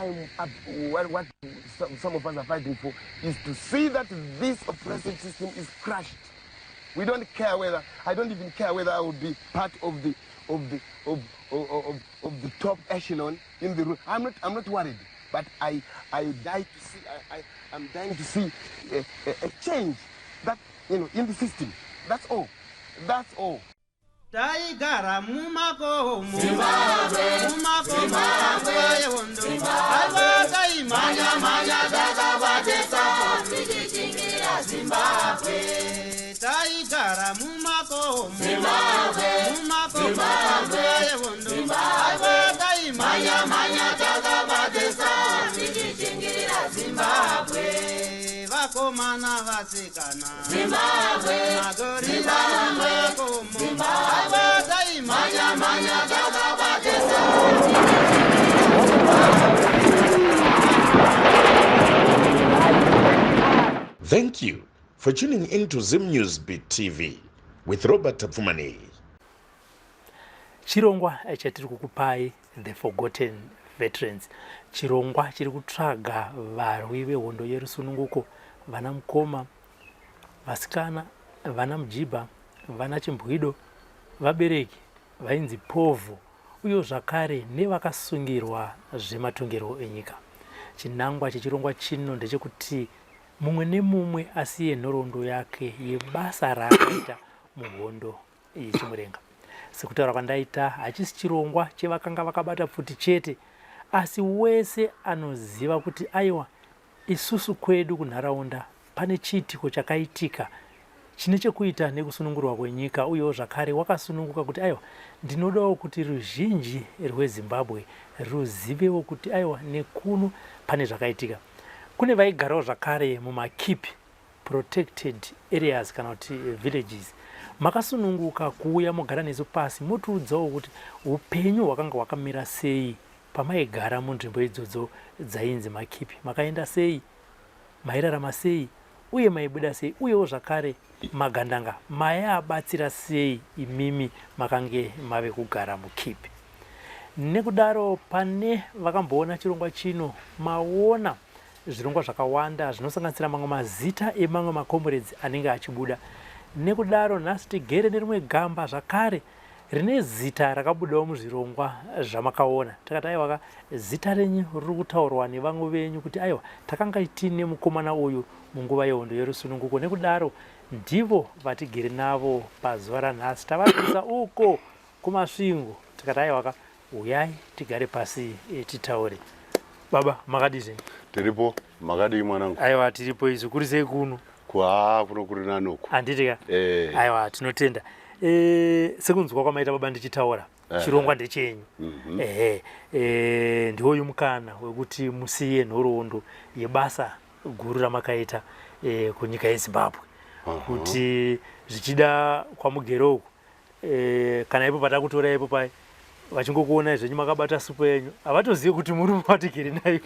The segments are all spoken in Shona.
I'm up, what some of us are fighting for is to see that this oppressive system is crushed. We don't care whether, I don't even care whether I will be part of the of the of of, of, of the top echelon in the room. I'm not worried, but I die to see I'm dying to see a change that in the system. That's all. That's all. Taigara mumakomo, mumakomo nguva yehondo. Aiwa, taimhanya-mhanya takabatisa tichichingira Zimbabwe. Taigara mumakomo, mumakomo nguva yehondo. Aiwa, taimhanya-mhanya takabatisa tichichingira Zimbabwe. Vakomana, vasikana, Zimbabwe, magorira mumakomo. Aiwa, taimhanya-mhanya takabatisa. Thank you for tuning in to Zim News Beat TV with Robert Tafumani. Chirongwa chatiri kukupai, The Forgotten Veterans, chirongwa chiri kutsvaga varwi vehondo yerusununguko, vana mukoma, vasikana, vana mujibha, vana chimbwido, vabereki vainzi povho, uye zvakare nevakasungirwa zvematongerwo enyika. Chinangwa chechirongwa chino ndechekuti mumwe nemumwe asiye nhoroondo yake yebasa raakaita muhondo yechimurenga. Sekutaura kwandaita, hachisi chirongwa chevakanga vakabata pfuti chete, asi wese anoziva kuti aiwa, isusu kwedu kunharaunda pane chiitiko chakaitika chine chekuita nekusunungurwa kwenyika, uyewo zvakare wakasununguka kuti aiwa, ndinodawo kuti ruzhinji rweZimbabwe ruzivewo kuti aiwa, nekuno pane zvakaitika. Kune vaigarawo zvakare mumakipi, protected areas kana kuti villages, makasununguka kuuya mogara nesu pasi, motiudzawo kuti upenyu hwakanga hwakamira sei pamaigara munzvimbo idzodzo dzainzi makipi. Makaenda sei, mairarama sei, uye maibuda sei, uyewo zvakare magandanga maiabatsira sei imimi makange mave kugara mukipi? Nekudaro pane vakamboona chirongwa chino, maona zvirongwa zvakawanda zvinosanganisira mamwe mazita emamwe macomrades anenge achibuda. Nekudaro nhasi tigere nerimwe gamba zvakare rine zita rakabudawo muzvirongwa zvamakaona. Takati aiwaka, zita renyu riri kutaurwa nevamwe venyu kuti aiwa, takanga tiine mukomana uyu munguva yehondo yerusununguko. Nekudaro ndivo vatigere navo pazuva ranhasi. Tavabvisa uko kuMasvingo, tikati aiwaka, uyai tigare pasi titaure. Baba, makadii zvenyu? Tiripo, makadii mwanangu? Aiwa, tiripo isu. Kuri sei kuno? Kwa kuno kuri nanoku. Handiti ka? Eh. Aiwa, tinotenda. Sekunzwa kwamaita baba ndichitaura, chirongwa ndechenyu. Ehe, ndiwoyu mukana wekuti musiye nhoroondo yebasa guru ramakaita kunyika yeZimbabwe, kuti zvichida kwamugere uku, kana ipo patakutora ipo pai vachingokuonai zvenyu makabata supu yenyu, havatozivi kuti murume watigere naye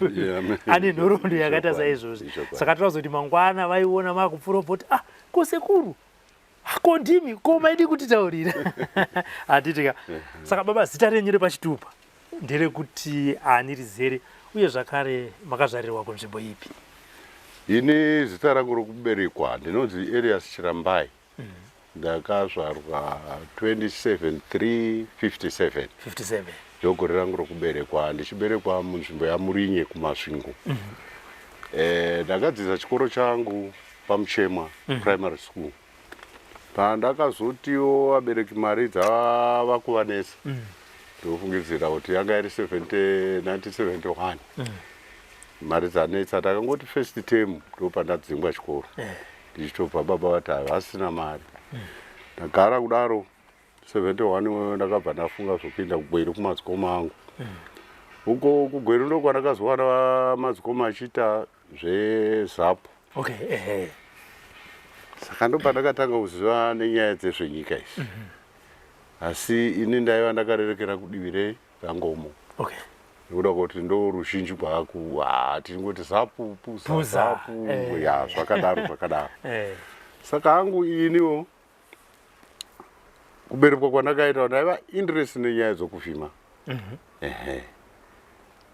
ane nhoroondo yakaita saizvozvi. Saka toda kuzoti mangwana vaiona makupfuura kuti, "Ah, ko sekuru, ko ndimi, ko maidi kutitaurira?" Handiti ka? Saka baba, zita renyu repachitupa nderekuti ani rizere, uye zvakare makazvarirwa kunzvimbo ipi? Ini zita rangu rokuberekwa ndinonzi Elias Chirambai. Ndakazvarwa 27357. 57. Ndogore rangu rokuberekwa, ndichiberekwa munzvimbo yaMurinye kuMasvingo. Ndakadzidza chikoro changu paMuchemwa Primary School. Pandakazotiwo vabereki mari dzava kuvanetsa, ndofungidzira kuti yanga iri 70 1971, mari dzanetsa, takangoti first term ndopandadzingwa chikoro. Ndichitobva baba vati havasina mari. Ndagara kudaro 71 iyoyo, ndakabva ndafunga zvokuenda kuGweru kumadzikoma angu. Uko kuGweru ndokwandakazowana madzikoma achiita zveZAPU. Okay, ehe. Saka ndobva ndakatanga kuziva nenyaya dzezvenyika izvi, asi ini ndaiva ndakarerekera kudivi rerangomo nekuda kuti ndo ruzhinji rwaku tingoti ZAPU, PUZA. PUZA, ZAPU. Ya, zvakadaro zvakadaro. Saka hangu iniwo kuberekwa kwandakaita ndaiva interest nenyaya dzokuvhima. Ehe.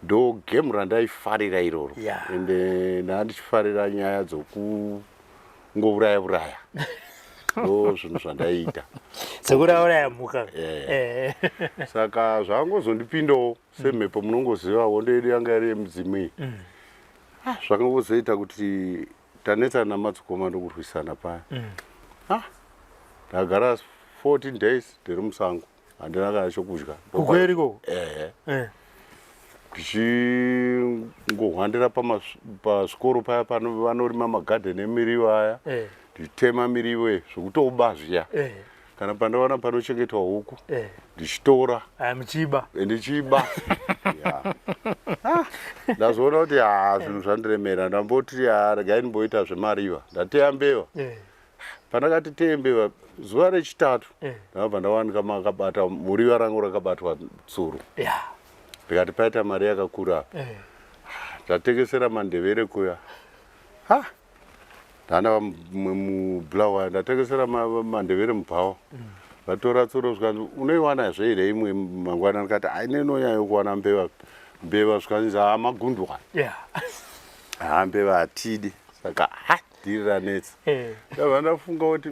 Ndo game randaifarira iroro. Ende ndaa ndichifarira nyaya dzokungouraya uraya, ndo zvinhu zvandaiita. Dzekurauraya mhuka. Saka zvangozondipindawo semhepo, munongoziva hondo yedu yanga iri yemudzimu iyi. Ah, zvakangozoita kuti tanetsana namadzikoma ndokurwisana paya. Ah, ndagara 14 days ndiri musango, handina kana chokudya. Kukweri ikoko? Ehe. Ndichingohwandira pazvikoro paya vanorima magadheni emiriwo aya, ndichitema miriwo iyi zvokutoba zviya. Kana pandaona panochengetwa huku, ndichitora. Aya, muchiba? Ndichiba. Ya. Ah, ndazoona kuti ha, zvinhu zvandiremera. Ndamboti, ha, regai ndimboita zvemariva. Ndateya mbeva. Pandakati teye mbeva zuva rechitatu, ndakabva ndawanika makabata muriva rangu rakabatwa tsuro. Ndikati paita mari yakakura apa. Ndatengesera mandevere kuya. Ha, ndandava mubulawayo, ndatengesera mandevere mubhawa, vatora tsuro. Zvikanzi, "Unoiwana here imwe mangwana?" Ndikati, "Ai, nenonyanya kuwana mbeva." Mbeva zvikanzi, "Ha, magundwa." Ha, mbeva hatidi. Saka ha, dhiri ranetsa. Ndabva ndafunga kuti,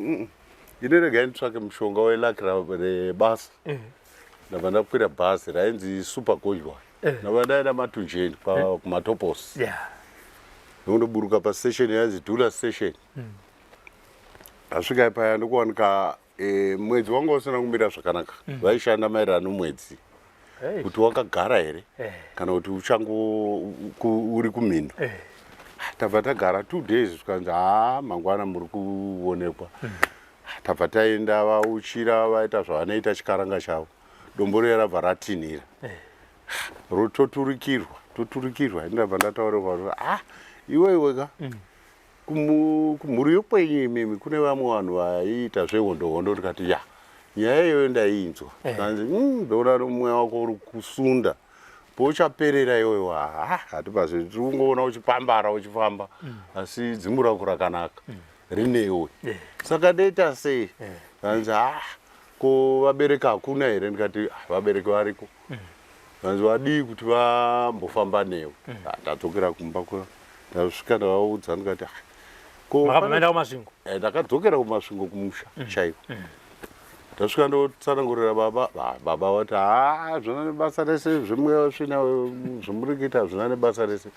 ini regai nditsvake mushonga weluck rebasa." Ndabva ndakwira bhazi rainzi Super Godwa. Ndabva ndaenda Matunjeni kuMatopos, ndokundoburuka pastation yainzi Dula Station. Ndasvika paya ndokuwanika mwedzi wanga usina kumira zvakanaka. Vaishanda maererano nomwedzi, kuti wakagara here kana kuti uchango uri kumhindo. Tabva tagara 2 days, zvikanzi, "Haa, mangwana muri kuonekwa." Tabva taenda, vauchira, vaita zvavanoita, chikaranga chavo, dombo riya rabva ratinhira. Toturikirwa, toturikirwa. Ndabva ndataurirwa kuti, "Ah, iwe iwe ka, kumhuri yokwenyu imimi kune vamwe vanhu vaiita zvehondo hondo." Ndikati, "Ya, nyaya iyoyo ndaiinzwa." Kanzi, ndoona mweya wako uri kusunda pouchaperera iyoyo. Ha, hatipazi, tiri kungoona uchipambara uchifamba, asi dzimu rako rakanaka rinewe." Saka ndoita sei? Kanzi, "Ha, ko vabereki hakuna here?" Ndikati, "Ah, vabereki variko." Kanzi, "Vadii kuti vambofamba newe?" Ah, ndadzokera kumba kuya, ndasvika ndavaudza, ndikati, "Ah, ko Makabva maenda kuMasvingo? Ndakadzokera kuMasvingo, kumusha chaiko. Ndasvika ndotsanangurira baba. Baba vati, "Ha, zvina nebasa rese zvemweya svina zvamuri kuita, zvina nebasa rese."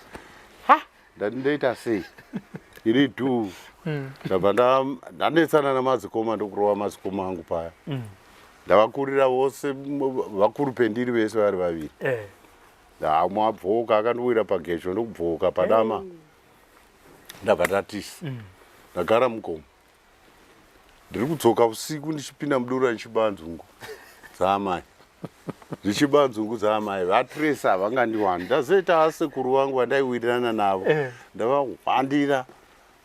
Ha, ndati ndoita sei iri dhu? Ndabva ndanetsana namadzikoma, ndokurova madzikoma angu paya. Ndavakurira vose, vakuru pendiri vese vari vaviri. Amwe abvoka, akandiwira pagecho, ndokubvoka padama. Ndabva ndatisa, ndagara mugomo. Ndiri kudzoka usiku, ndichipinda mudura, ndichiba nzungu dzaamai, ndichiba nzungu dzaamai. Vatresa, havangandiwani. Ndazoita asekuru vangu vandaiwirirana navo. Ndavahwandira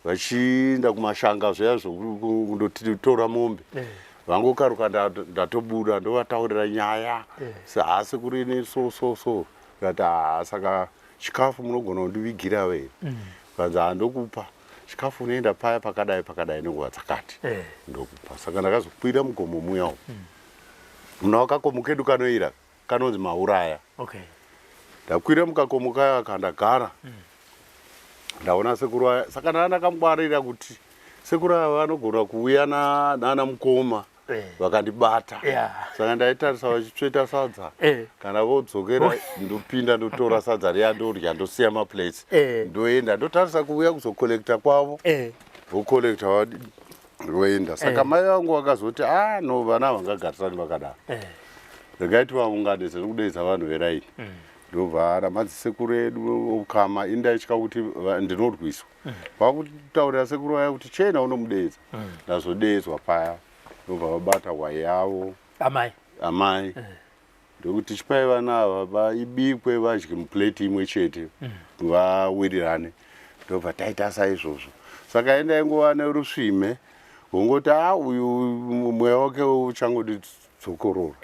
vachienda kumashanga zviya zvokundotora mombe. Vangokaruka, ndatobuda, ndovataurira nyaya. Saasekuru, ini so so so. Ndikati, "Haa, saka chikafu munogona kundivigira here?" Kanzi, "Handokupa chikafu, unoenda paya pakadai pakadai nenguva dzakati." Ndokupa. Saka ndakazokwira mugomo muya umu, muna wakakomo kedu kanoira kanonzi Mauraya. Ndakwira mukakomo kaya kandagara, ndaona sekuru aya. Saka ndaa ndakangwarira kuti sekuru aya vanogona kuuya nana mukoma vakandibata. Saka ndaitarisa vachitsveta sadza. Kana vodzokera, ndopinda, ndotora sadza riya, ndorya, ndosiya maplates. Ndoenda, ndotarisa kuuya kuzokolekta kwavo. Vokolekta, voenda. Saka mai vangu vakazoti, "A, no, vana vangagarisani vakadaro. Regai tivaunganidze nokudedza vanhu veraini." Ndobva ramadzisekuru edu ukama. Indaitya kuti ndinorwiswa. Vakutaurira sekuru vaya kuti chena unomudedza. Ndazodedzwa paya, ndobva vabata hwai yavo. Amai? Amai. Ndokuti, "Chipai vana ava vaibikwe, vadye muplate imwe chete, vawirirane." Ndobva taita saizvozvo. Saka endaingova nerusvime hongoti, a, uyu mweya wake uchangodidzokorora,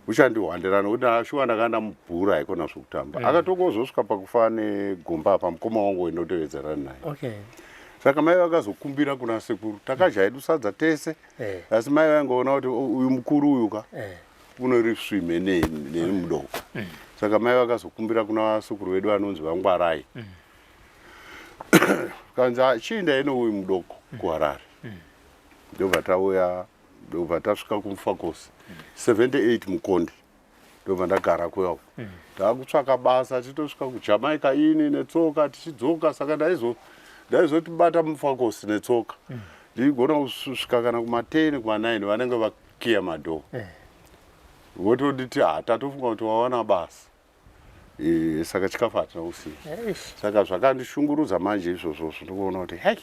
uchandihwandira, nokuti shuwa ndakanga ndamubhura, haikona zvokutamba. Akatongozosvika pakufa negomba apa, mukoma wangu wendotevedzerana naye. Saka mai vakazokumbira kuna sekuru, takadya hedu sadza tese. Asi mai vaingoona kuti uyu mukuru uyu ka. unorisvimhe neni mudoko. Saka mai vakazokumbira kuna vasukuru vedu vanonzi vaNgwarai, kanzi, "Ah, chiendai nouyu mudoko kuHarare." Ndobva tauya, ndobva tasvika kuMufakosi 78 Mukonde. Ndobva ndagara kuyako, taakutsvaka basa, titosvika kuJamaica ini netsoka, tichidzoka. Saka ndaizoti bata Mufakosi netsoka, ndigona kusvika kana kuma10, kuma9, vanenge vakiya madoor. Votonditi, "Ha, tatofunga kuti wawana basa." Saka chikafu hatina kusiya. Saka zvakandishungurudza manje izvozvozvo, ndikuona kuti hei,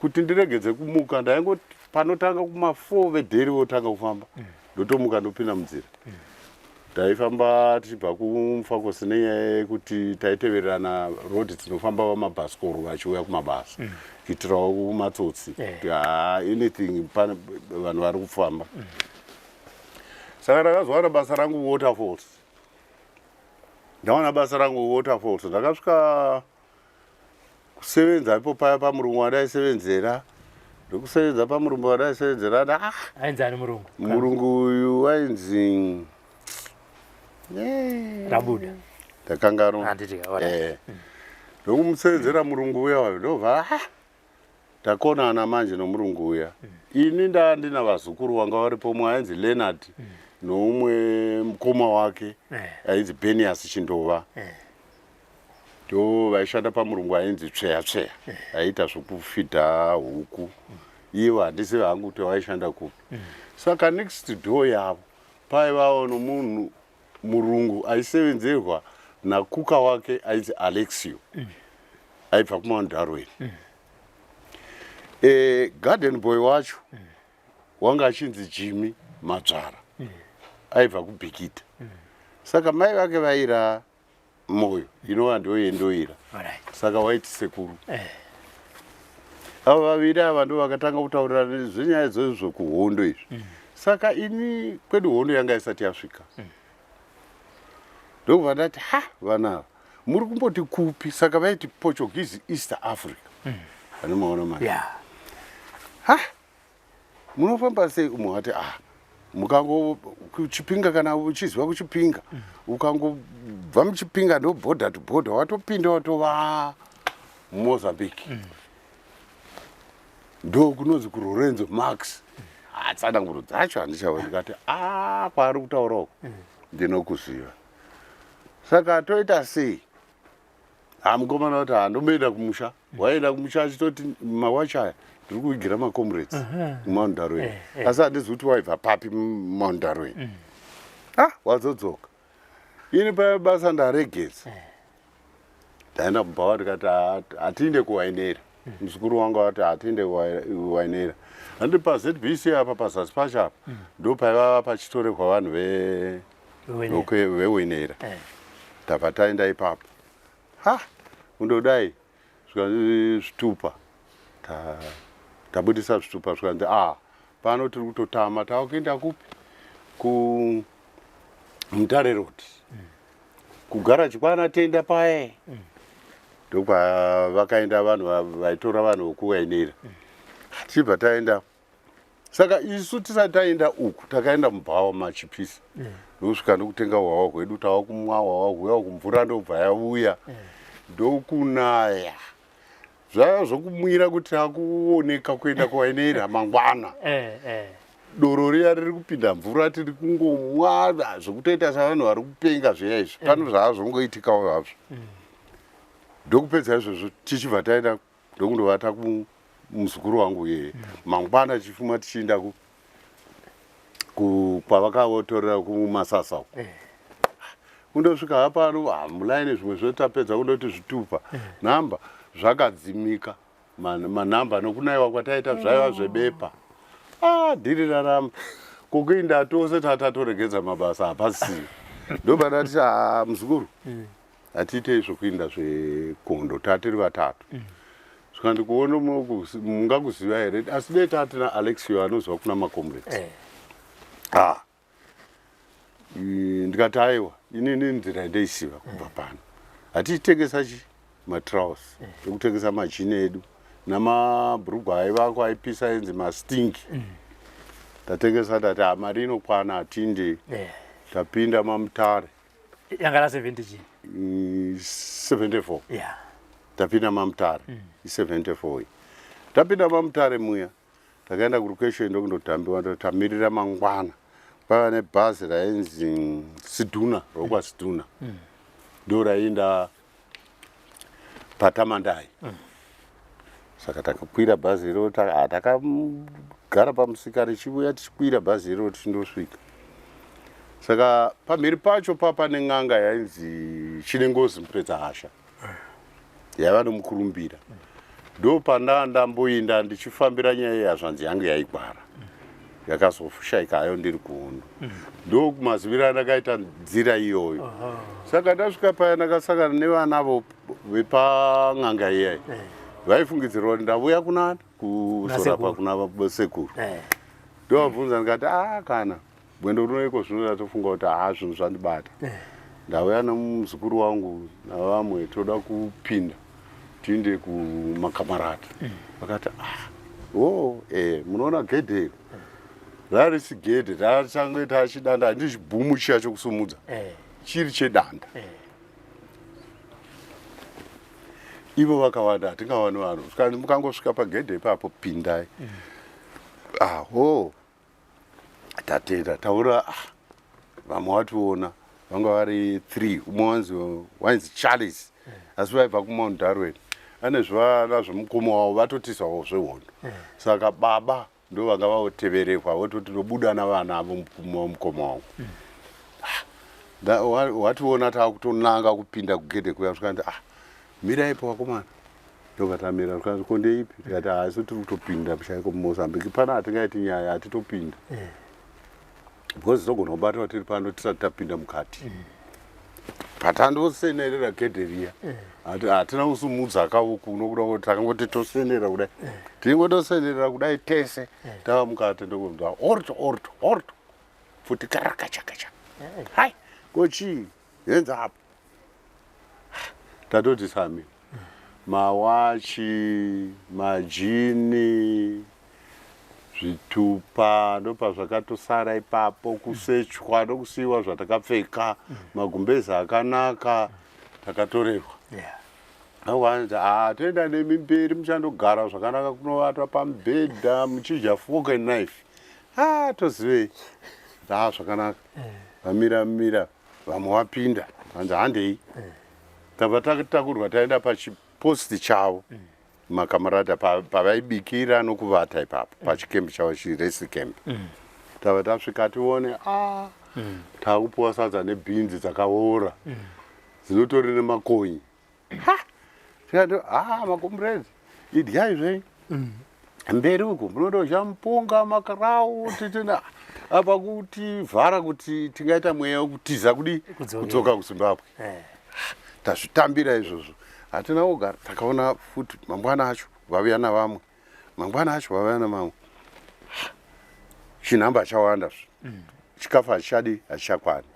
kuti ndiregedze kumuka, ndaingoti panotanga kuma4 vedheri votanga kufamba, ndotomuka, ndopinda munzira. Taifamba tichibva kuMufakosi nenyaya yekuti taitevererana rodhi dzinofamba vamabhasikoro vachiuya kumabasa, kuitirawo kumatsotsi, kuti haa, anything pane vanhu vari kufamba. Saka ndakazowana basa rangu Waterfalls. Ndawana basa rangu Waterfalls, ndakasvika kusevenza ipo paya pamurungu wandaisevenzera, ndokusevenza pamurungu wandaisevenzera nda ah, Ainzi ani murungu? Murungu uyu wainzi Rabuda. Ndakanganwa. Handiti, alright. Ndokumusevenzera murungu uya wayo, ndobva ah, takonana manje nomurungu uya. Ini ndaa ndina vazukuru vanga varipo, umwe ainzi Leonard noumwe mukoma wake ainzi Benias Chindova. Ndo vaishanda pamurungu ainzi Tsveya Tsveya, aiita zvokufidha huku. Ivo handizivi hangu kuti vaishanda kupi. Saka next door yavo paivawo nomunhu murungu aisevenzerwa nakuka wake ainzi Alexio, aibva kuMount Darwin. Garden boy wacho wanga achinzi Jimmy Madzvara, aibva kuBhikita. Saka mai vake vaira Moyo, inova ndoyendoira. Saka waiti sekuru. Ava vaviri ava ndo vakatanga kutaurirana zvenyaya dzezvekuhondo izvi. Saka ini kwedu hondo yanga isati yasvika. Ndokubva ndati, "Ha, vana ava muri kumboti kupi?" Saka vaiti Portuguese East Africa. Ane maona manje. "Ha, munofamba sei?" Umwe wati, "Ah, mukango kuChipinga, kana uchiziva kuChipinga, ukangobva muChipinga ndo border to border, watopinda watova Mozambique. Ndo kunonzi kuLourenço Marques." Tsananguro dzacho handichaoni. Ndikati, "A, kwaari kutaura uko ndinokuziva. Saka toita sei?" Ha, mukomana kuti, "Handomboenda kumusha." Waenda kumusha achitoti, "Mawachi aya ndiri kuvigira macomrades kuMount Darwin." Asi handizi kuti waibva papi Mount Darwin. Ah, wazodzoka. Ini paya basa ndaregedza, ndaenda mubhawa, ndikati, "Ah, hatiinde kuWainera." Muzukuru wangu ati, "Hatiinde kuWainera." Handi paZBC apa, pazasi pacho apa, ndo paiva pachitorerwa vanhu veWenera. Tabva taenda ipapo. Ha, kundodai zvikanzi zvitupa. Tabudisa zvitupa, zvikanzi, "A, pano tiri kutotama, tava kuenda kupi?" KuMutare Road, kugaraji kwana Tenda paye. Ndokwavakaenda vanhu vaitora vanhu vokuWainera. Tichibva taenda. Saka isu tisati taenda uku, takaenda mubhawa maChipisi, ndokusvika ndokutenga hwawa hwedu. Tava kumwa hwawa huya, kumvura ndobva yauya, ndokunaya. Zvaiva zvokumwira kuti akuoneka kuenda kuWainera mangwana. Doro riya riri kupinda mvura, tiri kungomwa zvokutoita savanhu vari kupenga zviya izvi. Pano zvaazvongoitikawo hazvo. Ndokupedza izvozvo, tichibva taenda ndokundovata kumuzukuru wangu iyeye. Mangwana tichifuma tichienda kwavakavotorera kuMasasa uko. Kundosvika hapano hamulaini, zvimwe zvotapedza kundoti zvitupa nhamba zvakadzimika, manhamba nokunayiwa kwataita zvaiva zvebepa. Ah, dhiri raramba kokuinda tose tatatoregedza mabasa, hapasii. Ndobva ndati, "Ah, muzukuru, hatiitei zvokuinda zvekondo." Tatiri vatatu. Zvikandi kuona, "Mungakuziva here?" Asi dei tatina Alexio anoziva kuna macomrades. Ah, ndikati, "Aiwa, inini nzira ndeisiva kubva pano." Hatichitengesa chi matrousers ekutengesa, majini edu namabhurugwa aivako aipisa ainzi mastingi. Tatengesa tati ha mari inokwana hatinde. Tapinda maMutare. Yanga ra 70 chii? 74. Tapinda maMutare. I74 iyi. Tapinda maMutare muya takaenda kulocation ndokundotambiwa tamirira mangwana. Paiva nebhazi rainzi Siduna, rokwaSiduna. Ndo raienda paTamandai. Saka takakwira bhazi iro, takagara pamusika richiuya tichikwira bhazi iro tichindosvika. Saka pamhiri pacho papa nen'anga yainzi Chinengozi Mupedza Hasha yaiva nomukurumbira. Ndo pandaa ndamboinda ndichifambira nyaya yehazvanzi yangu yaigwara yakazoshaika hayo ndiri kuhondo. Ndo maziviro andakaita nzira iyoyo. Saka ndasvika paya ndakasangana nevana vepan'anga iyai vaifungidzirwa kuti ndavuya kunani kuzorapa kuna sekuru. Ndovabvunza ndikati a kana gwendo runoiko zvino ndatofunga kuti haa zvinhu zvandibata. Ndauya nomuzukuru wangu navamwe toda kupinda tiinde kumakamarata. Vakati ah o munoona gedhe iro rarisi gedhe rachangoita chidanda handi chibhumu chiya chokusumudza chiri chedanda. Ivo vakawanda hatingawani vanhu mukangosvika pagedhe ipapo pindai. Aho tatenda taura vamwe vationa vanga vari 3 umwe wainzi Charles asi vaibva kuMount Darwin ane zvivana zvemukoma wavo vatotizawo zvehondo. Saka baba ndo vanga vaotevererwa vototi ndobuda navana vomukoma wangu. Wationa takutonanga kupinda kugedhe kuya zvikanzi ah miraipo vakomana. Ndobva tamira zvikanzi ko ndeipi? Tikati ha isu tiri kutopinda chaiko muMozambique pana hatingaiti nyaya hatitopinda. Because togona kubatwa tiri pano tisati tapinda mukati. Patandosenerera gedhe riya hatina kusumudza kauku nokuda kuti takangoti tosenera kudai. Tingotosenerera kudai tese tava mukati ndokunzwa orto orto orto futi karakachakacha. Hai kochii yenza apo. Tatoti sami mawachi majini zvitupa ndopazvakatosara ipapo kusechwa ndokusiyiwa zvatakapfeka magumbezi akanaka takatorerwa. Vanzi toenda nemi mberi muchandogara zvakanaka kunovata pamubhedha muchidya fork and knife. Tozivei zvakanaka. Vamira mira vamwe vapinda vanzi handei. Tabva tatakurwa taenda pachiposti chavo makamarata pavaibikira nokuvata ipapo pachikembi chavo chiresi camp. Tabva tasvika tione takupuwa sadza nebhinzi dzakaora dzinotori nemakonyi. Tikati makomrades idyai zvenyu. Mberi uku munododya mupunga makarau titina apa kutivhara kuti tingaita mweya wekutiza kudi kudzoka kuZimbabwe. Tazvitambira izvozvo hatina kugara takaona futi mangwana acho vauya navamwe mangwana acho vauya navamwe. Chinhamba chawanda chikafu hachichadi hachichakwani.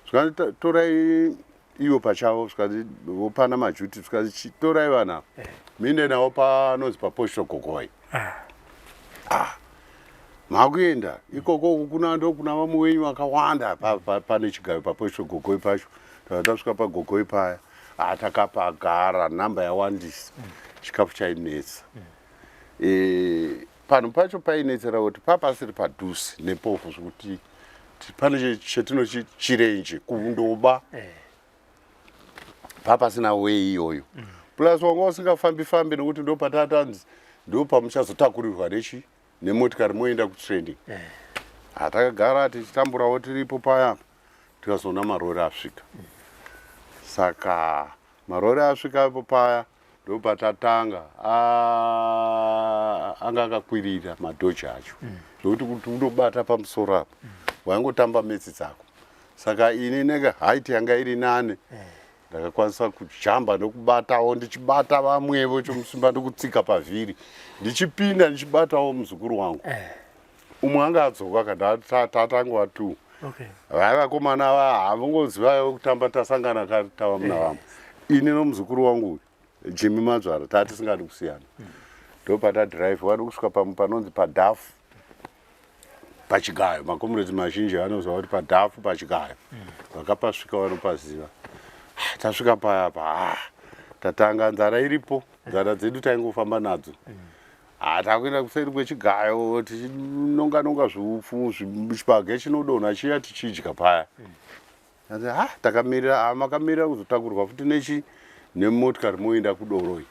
Zvikanzi torai ivo pachavo zvikanzi vopana majuti zvikanzi torai vana muende navo panonzi paposito gogoi. Makuenda ikoko kuna ndokuna vamwe wenyu vakawanda pane chigayo paposito gogoi pacho. Tasvika pagogoi paya takapagara nhamba yawandisa chikafu chainetsa. Panhu pacho painetsera kuti papasiri padhuze nepovho zvekuti pane chetinochi chirenje kundoba papasina way iyoyo. Plus wanga usingafambi fambi nekuti ndo patatanzi ndo pamuchazotakurirwa nechi nemotikari moenda kutraining. Takagara tichitamburawo tiripo paya tikazoona marori asvika. Saka marori asvika ipo paya ndo patatanga anga akakwirira madhoji acho zvokuti kuti undobata pamusoro apo waingotamba metsi dzako. Saka ini nenge haiti yanga iri nane ndakakwanisa kujamba nokubatawo ndichibata vamwevo chomusimba ndokutsika pavhiri ndichipinda ndichibatawo muzukuru wangu. Umwe anga adzoka kana tatangova 2. Vaya vakomana havongoziva kutamba tasangana tava muna vamwe. Ini nomuzukuru wangu Jimmy Madzvara tatisingadi kusiyana. Ndopatadhiraivha wadi kusvika panonzi padhafu. Pachigayo makomureti mazhinji anoziva kuti padhafu pachigayo vakapasvika vanopaziva. Ah, tasvika paya pa ah, tatanga nzara iripo, nzara dzedu taingofamba nadzo. Ah, takuenda kuseri kwechigayo tichinonga nonga zviupfu, chibage chinodonha chiya tichidya paya. Ati ha takamirira, ah, makamirira kuzotakurwa futi nechi nemotikari moenda kudoroi.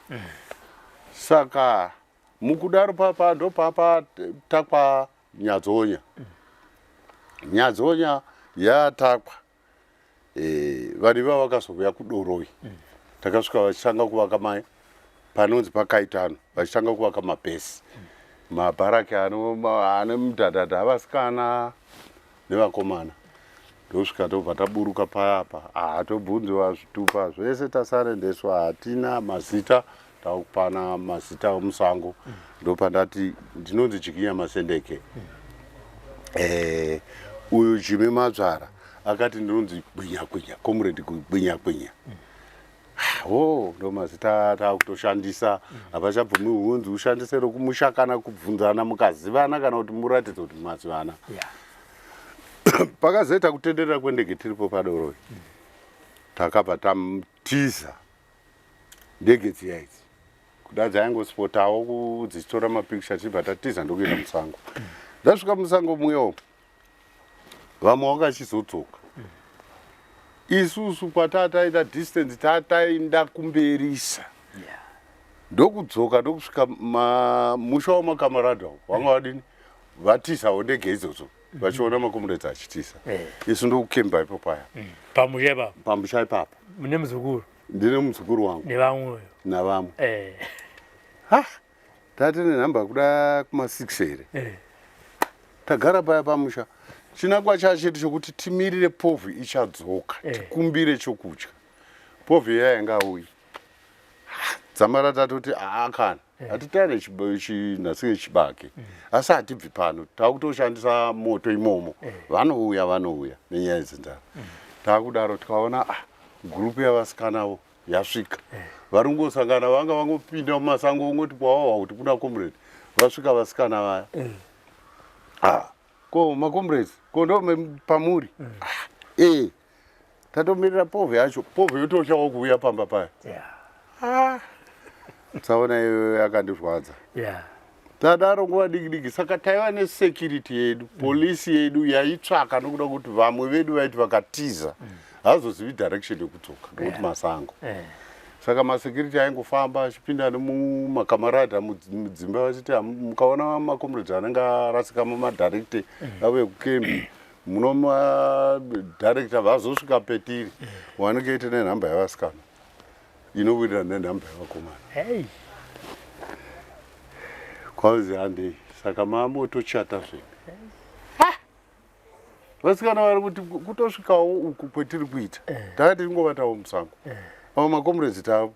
Saka mukudaro papa ndopapa takwa Nyadzonya. Nyadzonya yatakwa vanhu ivava vakazouya kudoroi. Takasvika vachitanga kuvaka mai panonzi pakaitano vachitanga kuvaka mabhesi. Mabharaki ane mudhadhadha avasikana nevakomana. Ndosvika tobva taburuka paya apa ah, tobvunziwa zvitupa zvese tasarendeswa hatina mazita takupana mazita omusango. Ndopandati ndinonzi Jikinya Masendeke. Uyu Jimmy Madzvara akati ndinonzi Gwinya Gwinya, Comrade Gwinya Gwinya. Ho, ndo mazita takutoshandisa. Hapachabvumi hunzi ushandise rokumusha kana kubvunzana mukazivana kana kuti muratidze kuti mazivana. Pakazoita kutenderera kwendege tiripo padoroi, takabva tamutiza ndege dziya idzi kuda dzaingosipotawo dzichitora mapicture, tichibva tatiza ndokuenda musango. Ndasvika musango muya vamwe vakachizodzoka, isusu kwatataita distance tataenda kumberisa ndokudzoka ndokusvika musha wamakamarada wanga vadini vatizawo ndege idzodzo vachiona makomuredzi achitiza. Isu ndokukemba ipo paya. Pamusha ipapo? Pamusha ipapo. Mune muzukuru? Ndine muzukuru wangu. Nevamwe? Navamwe. Ha, tate nenhamba kuda kuma6 here. Tagara paya pamusha, chinangwa chachedu chokuti timirire povhu ichadzoka, tikumbire chokudya. Povhu iya yanga auyi dzamara tatoti aa kana hatitare chinhasi chibage, asi hatibvi pano, takutoshandisa moto imomo. Vanouya vanouya nenyaya dzenzara. Takudaro tikaona ah, gurupu yavasikanawo yasvika, vari kungosangana, vanga vangopinda mumasango ungoti kwawawa kuti kuna comrade vasvika vasikana vaya. Ah, ko macomrades ko ndo pamuri? Ah, tatomirira povhu yacho, povhu yotoshawo kuuya pamba paya. Ah, tsaona iyoyo yakandirwadza. Tadaro nguva diki diki, saka taiva nesecurity yedu, polisi yedu yaitsvaka nokuda kuti vamwe vedu vaiti vakatiza hazozivi direction yekudzoka nokuti masango. Saka masecurity aingofamba achipinda nemumakamarada mudzimba vachiti, "Mukaona macomrades anenge arasika mumadirecte avo ekukembi, munomadirecta vazosvika petiri." Wanenge ite nenhamba yavasikana inowirirana nenhamba yavakomana. Hey. Kwanzi handei, saka mamotochata zvenyu. Vasikana vari kuti kutosvikawo uku kwetiri kuita, takati tingovatawo musango avo macomrades tavo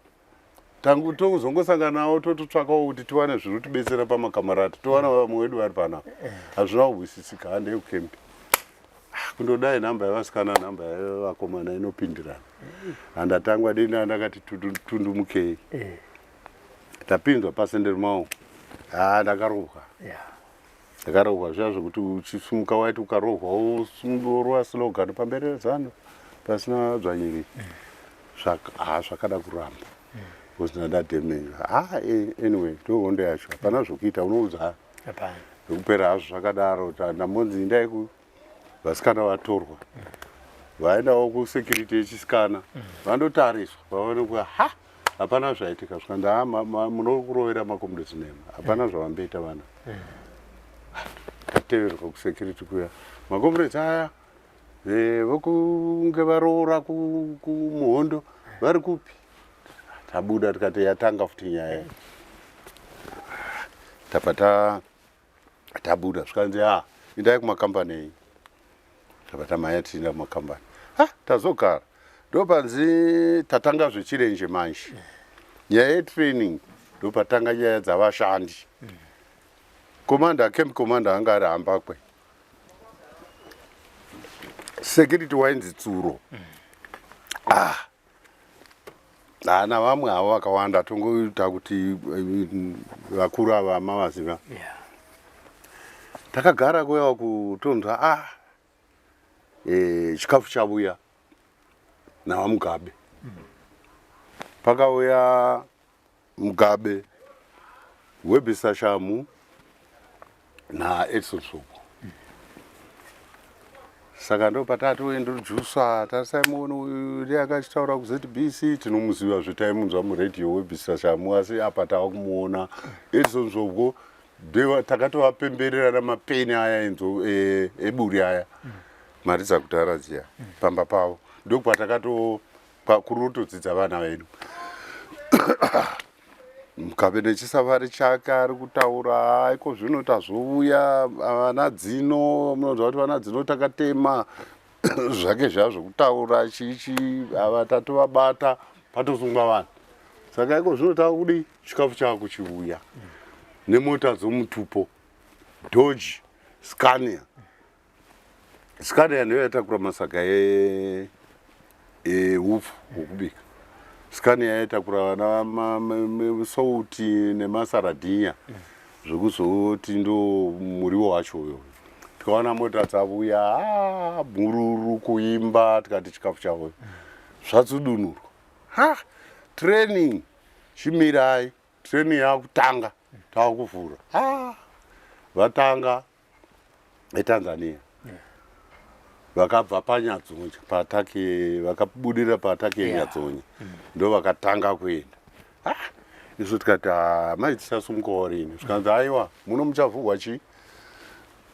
tangu tozongosangana navo tototsvakawo kuti tiwane zvinotibetsera pamakamarati, towana vamwe vedu vari panapa. Hazvina kuhwisisika. Handei kukembi. Ah, kundodai nhamba yavasikana nhamba yavakomana inopindirana, handatangwa denda ndakati tundumukei. Tapinzwa pasenderi mawo, ha, ndakarohwa. Ndakarohwa zviya zvekuti uchisumuka waiti ukarohwa worova slogan pamberi rezano pasina dzvanyiriri. Ha, zvakada kuramba because ndadadhemenjwa. Ha, anyway, ndo hondo yacho, hapana zvokuita, unoudza. Hapana. Ndokupera hazvo zvakadaro. Ndambonzi indai ku vasikana vatorwa, vaendawo kusecurity yechisikana, vandotariswa, vaonekwa ha hapana zvaitika. Zvikanzi ha munokurovera macomrades nema hapana zvavamboita vana. Tateverwa kusecurity kuya, macomrades aya vokunge varoora kumuhondo vari kupi? Tabuda tikati yatanga futi nyaya. Tabva tabuda, zvikanzi ha indai kumakambani enyu. Tabva tamhanya tichienda kumakambani. Ha, tazogara ndopanzi tatanga zvechirenje manje, nyaya yetraining, ndopatanga nyaya dzavashandi. Commander, camp commander anga ari Hambakwe, security wainzi Tsuro. Ah, haana vamwe havo vakawanda, tongoita kuti vakuru ava mavaziva. Takagara kuya kutonzwa ah chikafu chavuya naVaMugabe. Pakauya Mugabe, Webster Shamu naEdson Soko. Saka ndo patatointrodusa tarisai muone uyu ndiye akachitaura kuZBC, tinomuziva zvetaimunzwa muredhiyo Webster Shamu, asi apa tava kumuona Edson Zvobgo. Takatovapemberera namapeni aya enzo eburi aya, mari dzakudhara dziya, pamba pavo ndokwatakatokuri kutodzidza vana vedu. Mugabe nechisafari chake ari kutaura iko zvino tazouya vana dzino, munonzwa kuti vana dzino takatema zvake zviya zvokutaura chichi, ava tatovabata patosungwa vanhu. Saka iko zvino tava kudii, chikafu chava kuchiuya nemota dzomutupo, Dodge, Scania. Scania ndiyo yaitakura masaga ehupfu hwokubika. Scania yaitakura vana sauti nemasaradhinya zvekuzoti ndo muriwo wacho uyo. Tikaona mota dzavuya, ah, mhururu kuimba, tikati chikafu chavo zvatsudunurwa. Ha, training chimirai, training yakutanga, takuvhura. Ha, vatanga eTanzania vakabva paNyadzonya paataki, vakabudira paataki yeNyadzonya, ndo vakatanga kuenda. Ah, isu tikati, "Ah, mai tisasumukawo rini?" Zvikanzi, "Aiwa, muno muchavhurwa chii,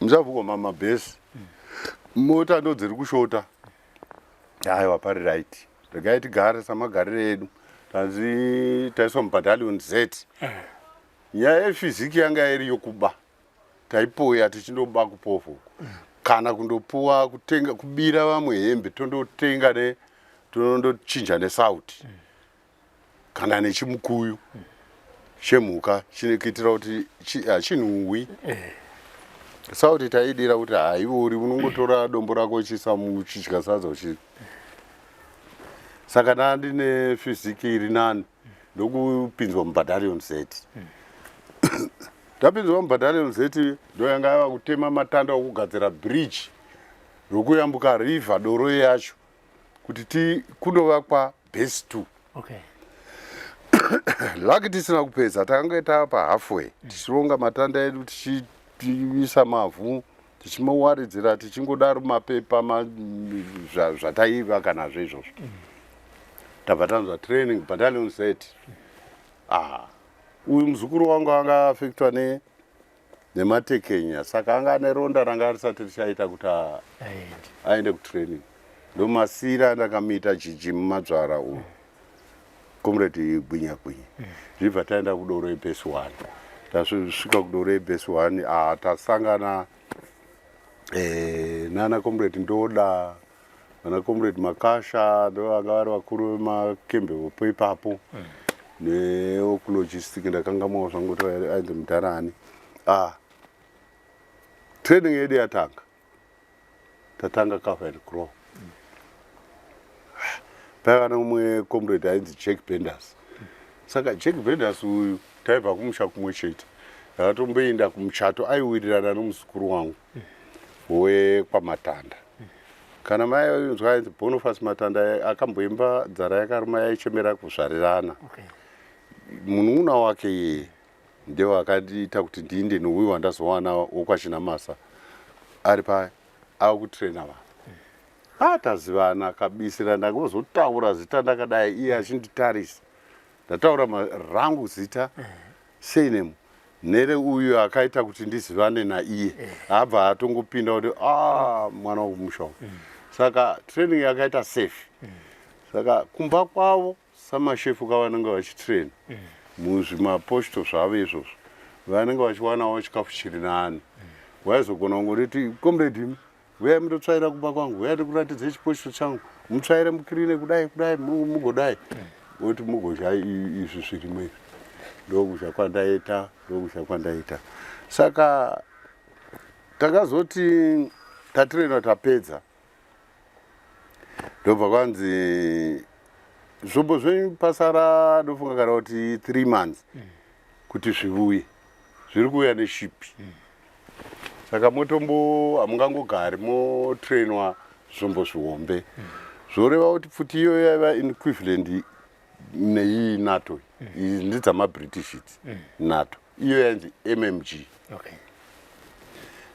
muchavhurwa mamabhesi, mota ndo dziri kushota." Aiwa, pari right, regai tigare samagariro edu. Tanzi taiswa mubattalion Z. Nyaya yephysique yanga iri yokuba, taipoya tichindoba kupovho uko, kana kundopuwa kutenga, kubira vamwe hembe, tondotenga ne tondochinja nesauti kana nechimukuyu chemhuka kuitira kuti hachinhuhwi. Sauti taidira kuti haivori, unongotora dombo rako uchiisa muchidya sadza uchi. Saka ndandine physique iri nani, ndokupinzwa mubattalion Z. Tapinzwa mubattalion Z, ndo yanga yava kutema matanda okugadzira bridge rokuyambuka river Doro yacho kuti ti kunovakwa base 2. Lucky tisina kupedza, takanga tava halfway tichironga matanda edu, tichiisa mavhu, tichimawaridzira, tichingodaro mapepa zvataivaka nazvo izvozvo. Tabva tanzwa training battalion Z. Ah, uyu muzukuru wangu anga afektwa ne nematekenya, saka anga ane ronda ranga risati richaita kuti aende kutraining. Ndomasira andakamuita jiji mumadzvara uyu comrade Gwinya Gwinya. Zvibva taenda kuDoro yebase one. Tasvika kuDoro yebase one, ah, tasangana nana comrade Ndoda, vana comrade Makasha, ndo vanga vari vakuru vemakembe vopo ipapo, neokulogistic ndakangamwawo zvangu kuti ainzi mudharani. Ah, training yedu yatanga, tatanga cover and grow. Paiva neumwe comrade ainzi Jack Benders. Saka Jack Benders uyu taibva kumusha kumwe chete, ndakatomboenda kumuchato, aiwirirana nomuzukuru wangu wekwaMatanda. Kana mai ainzwa ainzi Boniface Matanda, akamboimba "Nzara yakaruma yaichemera kuzvarirana". Munun'una wake iyeye ndio akandiita kuti ndiinde nouyu wandazowana wokwaChinamasa ari pa ava kutraina vanhu. Atazivana akabisira, ndakozotaura zita ndakadai, iye achinditarisa. Ndataura rangu zita surname nere uyu akaita kuti ndizivane naiye, abva atongopinda kuti a mwana wokumusha uyu. Saka training yakaita safe. Saka kumba kwavo samashefu kavanenge vachitraina muzvimaposto zvavo izvozvo, vanenge vachiwanawo chikafu chiri nani. Waizogona kungoriti, "Comrade, imi uyai mundotsvaira kumba kwangu, uyai ndikuratidze chiposto changu, mutsvaire, mukirine kudai kudai, mugodai oti mugodya izvi zvirimo izvi." Ndokudya kwandaita, ndokudya kwandaita. Saka takazoti tatirena, tapedza, ndobva kwanzi zvombo zvenyu pasara ndofunga kana kuti 3 months kuti zvivuye, zviri kuuya neship. Saka motombo hamungangogari motrainwa zvombo zvihombe. Zvoreva kuti pfuti iyoyo yaiva equivalent neiyi NATO. Idzi ndedzamaBritish idzi. NATO. Iyo yainzi MMG. Okay.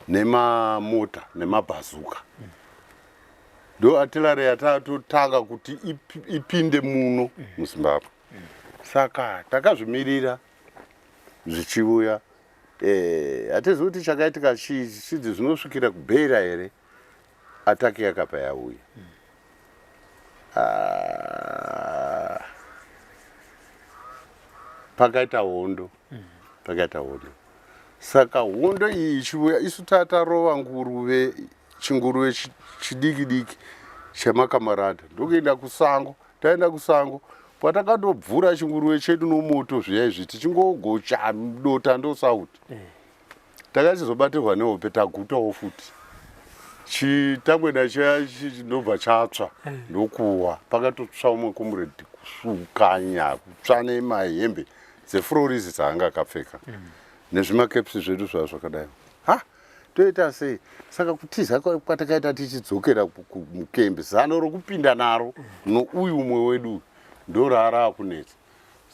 Nemamota nemabhazuka. Ndo artillery yatatotanga kuti ipinde muno muZimbabwe. Saka takazvimirira zvichiuya. Hatizivi kuti chakaitika chii, chidzi zvinosvikira kuBeira here, ataki yakabva yauya. Pakaita hondo, pakaita hondo. Saka hondo iyi ichiuya, isu tatarova nguruve, chinguruve chidiki diki chemakamarada, ndokuenda kusango. Taenda kusango, patakandobvura chinguruve chedu nomoto zviya izvi, tichingogocha dota ndosauti. Takachizobatirwa nehope, tagutawo futi. Chitangwena chiya chinobva chatsva ndokuwa. Pakatotsva umwe comrade kusukanya, kutsva nemahembe dzefurorizi dzaanga akapfeka. Nezvimakepsi zvedu zvava zvakadai. Ha! Toita sei? Saka kutiza kwatakaita tichidzokera mukembe, zano rokupinda naro nouyu umwe wedu ndorara kunetsa.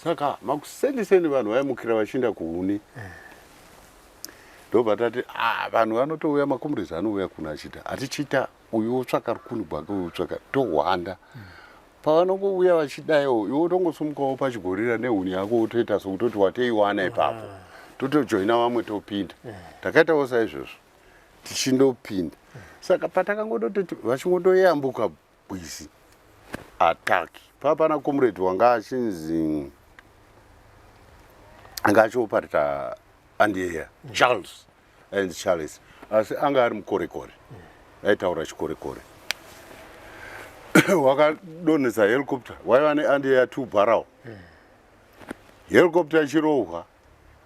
Saka makuseni-seni vanhu vaimukira vachienda kuhuni. Ndobva tati, vanhu vanotouya, makomrades anouya kuno achiita, hatichiita uyu wotsvaka rukuni gwake, uyu wotsvaka, tohwanda. Pavanongouya vachidaiwo, iwe wotongosimukawo pachigorira nehuni yako wotoita sokutoti wateiwana ipapo. Totojoina vamwe topinda. Takaitawo saizvozvo tichindopinda. Saka patakangototi vachingotoyambuka bwizi attack, papana comrade wanga achinzi anga achioparita andiyeya Charles, ainzi Charles, asi anga ari mukorekore, aitaura chikorekore. Wakadonhedza helicopter, waiva neandiyeya 2 barrel. Helicopter ichirohwa,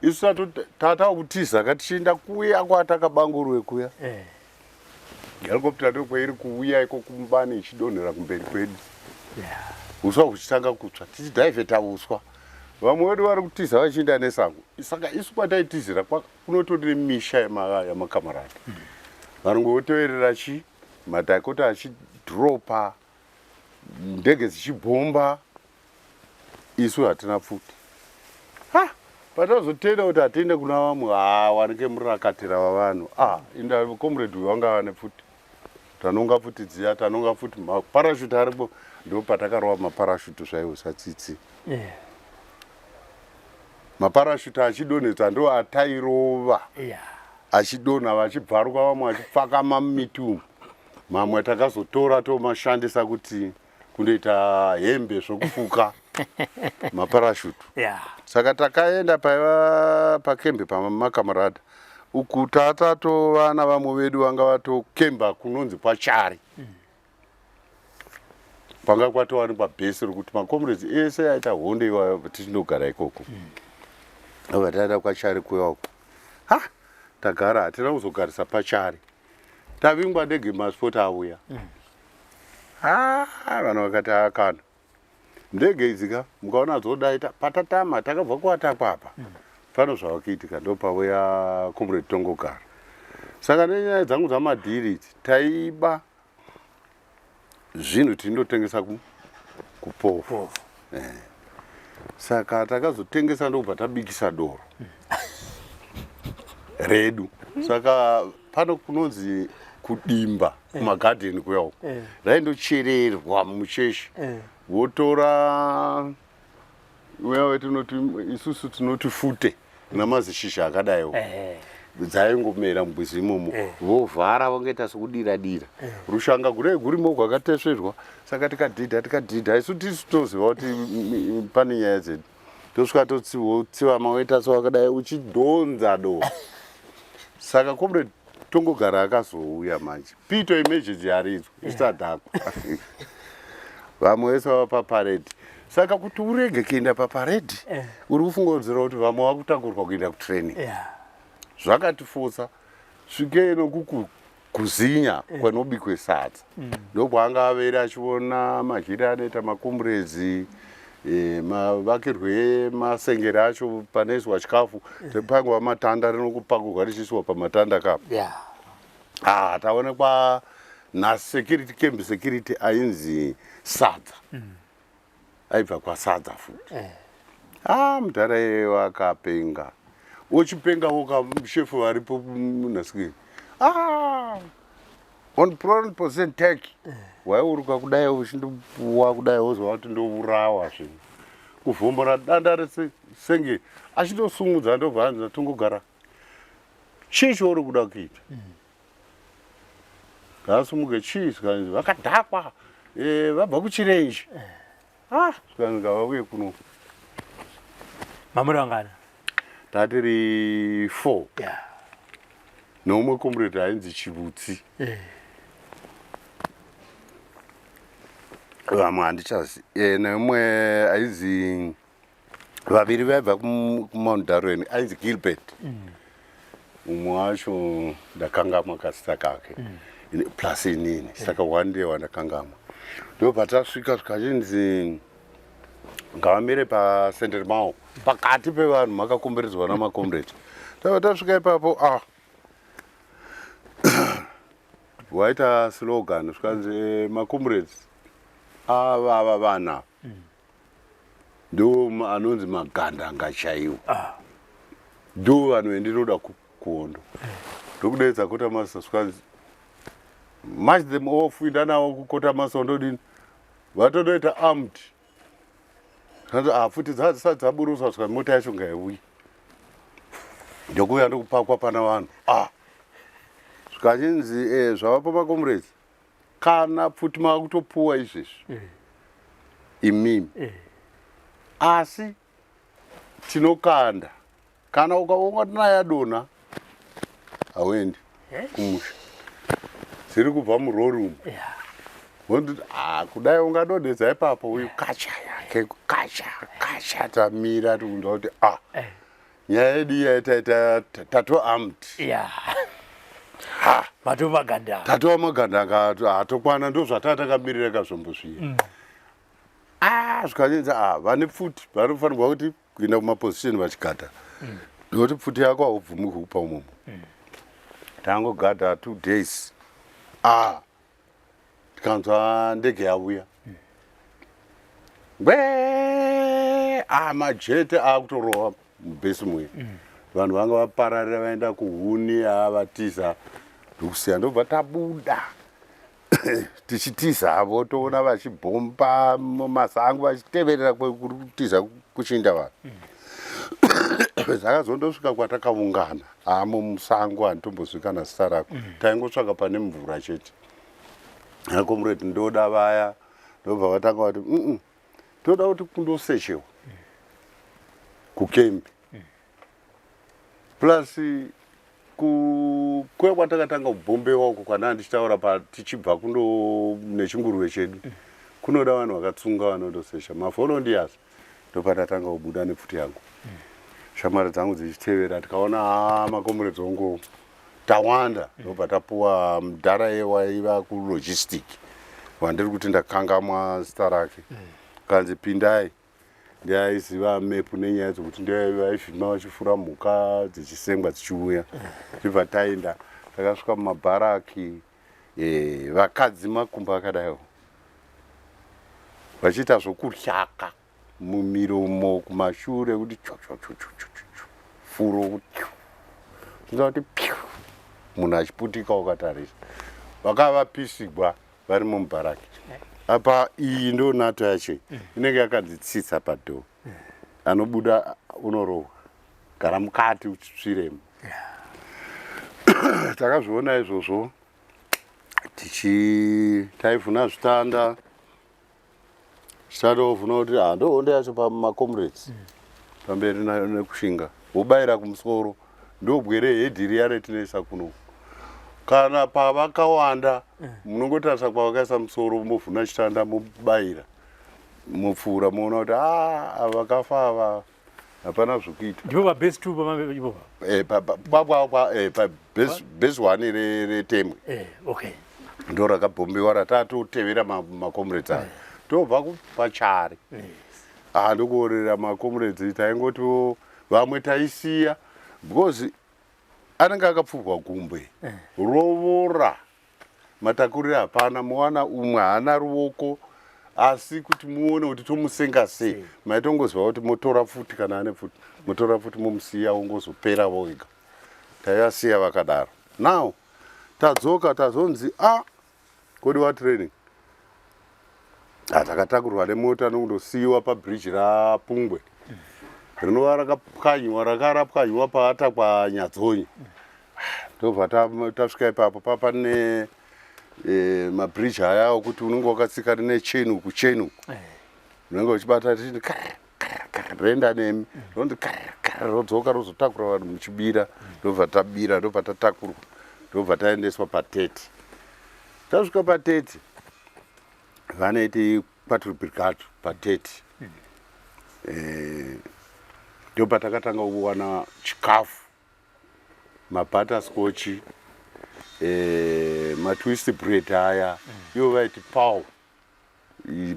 isu tata kutiza katichienda kuya kwatakabangurwe kuya. Helicopter ndokwairi kuuya iko kumubani ichidonhera kumberi kwedu. Uswa huchitanga kutsva, tichidhaivheta uswa. Vamwe vedu vari kutiza vachienda nesango. Saka isu kwataitizira kunotori nemisha yamakamarada. Varungu voteverera chi madhakota achidropa, ndege dzichibhomba, isu hatina pfuti. Ha! Patazotenda kuti hatiende kuna vamwe, wanike murakatira wavanhu. Inda comrade uyu wanga ane pfuti. Tanonga pfuti dziya, tanonga pfuti, maparashuti aripo. Ndo patakarova maparashuti zvaiwo satsitsi. Maparashuti achidonhedza ndo atairova. Achidonha vachibvaruka vamwe vachipfakama mumiti umu. Mamwe takazotora tomashandisa kuti kundoita hembe zvokufuka maparashuti. Saka takaenda paiva pakembe pamakamarada. Uku tatatova navamwe vedu vanga vatokemba kunonzi kwaChari. Kwanga kwatowanikwa bhesi rokuti makomrades ese aita hondo iwayo tichindogara ikoko. Ndobva taenda kwaChari kuya uko. Ha! Tagara hatina kuzogarisa paChari. Tavingwa ndege masport auya. Ha! Vanhu vakati akana. Ndege idzi ka mukaona dzodaita patatama takabva kuatakwa apa. Pano zvavakuitika ndopauya comrade Tongogara. Saka nenyaya dzangu dzamadhiri idzi taiba zvinhu tindotengesa kupofu. Saka takazotengesa ndokubva tabikisa doro redu. Saka pano kunonzi kudimba kumagadheni kuya uko. Raindochererwa mucheshi. Votora uya wetinoti isusu tinoti fute namazishizha akadaiwo. Dzaingomera mugwizi imomo. Vovhara vongoita sekudira dira. Rushanga gurei gurimo gwakatesverwa. Saka tikadhidha tikadhidha isu tisu toziva kuti pane nyaya dzedu. Tosvika totsiva maoita sewakadai uchidhonza doro. Saka comrade Tongogara akazouya manje. Pito emergency yaridzwa isadhakwa. Vamwe vese vava paparade. Saka kuti urege kuenda paparade, uri kufungidzira kuti vamwe vakutakurwa kuenda kutraining. Zvakatifosa svikei nokukuzinya kwanobikwe sadza. Ndokwaanga avere achiona madyire anoita makomurezi. E, mavakirwe emasengere acho panoiswa chikafu pangova matanda rinokupakurwa richiiswa pamatanda kapa yeah. ah, taonekwa nasecurity camp security ainzi sadza aibva kwasadza futi Eh. ah mudhara iye wakapenga uchipenga woka shefu varipo munhasikeni ah on percent take waiuruka kudai uchindopuwa kudai wozwa kuti ndourawa zvinhu kuvhombora danda resenge achitosumudza ndobva anzi tongogara chii chauri kuda kuita ngaasumuke chii zvikanzi vakadhakwa eh, vabva kuchirenje ah zvikanzi ngavauye kuno Mamuri vangana? Tatiri 4 Yeah. Neumwe comrade ainzi Chivutsi. Eh. Vamwe handichazi. Eh, neumwe ainzi vaviri vaibva kuMount Darwin ainzi Gilbert. Umwe wacho ndakangamwa kasita kake. Plus inini. Saka one day wandakangamwa. Ndobva tasvika zvikachinzi ngavamire pasenderi mao pakati pevanhu makakomberedzwa namakomrade. Tava tasvika ipapo ah waita slogan zvikanzi eh, macomrades ava ava vana ndo anonzi magandanga chaiwo Ah. ndo vanhu vendinoda kuhondo ndokudeedza quartermaster zvikanzi march them off inda navo kuquartermaster ndodini vatodoita armed kanzi ah futi dzadzisati dzaburuswa zvikanzi mota yacho ngaiuye ndokuuya ndokupakwa pana vanhu ah zvikachinzi eh, zvavapo macomrades kana pfuti makutopuwa izvezvi Eh. imimi Eh. asi tinokanda kana ukaonga tinayadonha hauendi Eh? kumusha dziri kubva murori umu Yeah. wonditi ah kudai ungadonhedza ipapo uyu kacha yake kacha kacha tamira tikunzwa kuti ah Eh. nyaya yedu iya taita tato armed Yeah. Matova magandanga. tatova magandanga hatokwana ndo zvatatakamirira kazvombo zviya ah zvikanyenza ah vane pfuti vanofanirwa kuti kuenda kumaposition vachigada nokuti pfuti yako haubvumi kuupa umomo tangogadha 2 days ah tikanzwa ndege yauya ngwe ah majete akutorova mubhesi muya vanhu vanga vapararira vaenda kuhuni avatiza ndokusiya ndobva tabuda tichitiza havo toona vachibhomba mumasango vachiteverera kuri kutiza kuchinda vanhu zvakazondosvika kwatakaungana hamo musango handitombozvika nazita rako taingotsvaka pane mvura chete acomrade ndoda vaya ndobva vatanga vati mm toda kuti kundosechewa kukembi plus kuya kwatakatanga kubhombewa uko kwandaa ndichitaura pa tichibva kundo nechinguruve chedu kunoda vanhu vakatsunga vanondosecha mavolunteers ndopatatanga kubuda nepfuti yangu shamwari dzangu dzichitevera tikaona ha macomrades ongo tawanda ndobva tapuwa mudhara waiva kulogistic wandiri kuti ndakangamwa zita rake kanzi pindai ndiaiziva mepu nenyaya dzekuti ndivaivhima vachifura mhuka dzichisengwa dzichiuya tibva taenda takasvika mumabharaki eh, vakadzi makumbo akadaiwo vachiita zvokutyaka mumiromo kumashure kuti cho cho cho cho cho cho furo kuti kuti piu munhu achiputika wakatarisa vakava vapisigwa vari mumubharaki apa iyi ndo nato yacho inenge yakanzi tsitsa padoor anobuda unorohwa gara mukati uchitsviremo takazviona izvozvo tichi taivhuna zvitanda zvitanda wovhuna kuti ha ndohondo yacho pamacomrades pamberi nekushinga wobayira kumusoro ndobwere head riya retinoisa kuno kana pavakawanda munongotarisa kwavakaisa musoro movhuna chitanda mobayira mopfuura moona kuti a vakafa ava hapana zvokuita Ndipo pa base 2 pamambe ipopa. Eh, pa pa base one retemwe Eh, okay. ndo rakabhombiwa ratatotevera macomrades aya tobva pachari Yes. Ah, ndokuorera macomrades taingotiwo vamwe taisiya because anenge akapfurwa gumbwe eh. Rovora matakurire hapana, muwana umwe haana ruoko, asi kuti muone kuti tomusenga sei, maitongoziva kuti motora pfuti, kana ane pfuti motora pfuti momusiya ongozopera voega. Taivasiya vakadaro. Now tadzoka, tazonzi a ah, kodiwa training. Takatakurwa nemota nokundosiyiwa pabridge raPungwe, rinova rakapwanywa, rakarapwanywa paatakwa Nyadzonyi. Ndobva tasvika ipapo papane e, mabridge aya okuti unenge wakatsika rine chain uku, chain uku eh. Unenge uchibata richiti renda nemi, ronzi rodzoka, rozotakura vanhu muchibira. Ndobva tabira, ndobva tatakurwa, ndobva taendeswa pateti. Tasvika pateti, vanoiti Quatro Brigade pateti, eh, ndo patakatanga kuwana chikafu, mabutterscotch, eh, matwist bread aya. Ivo vaiti pau,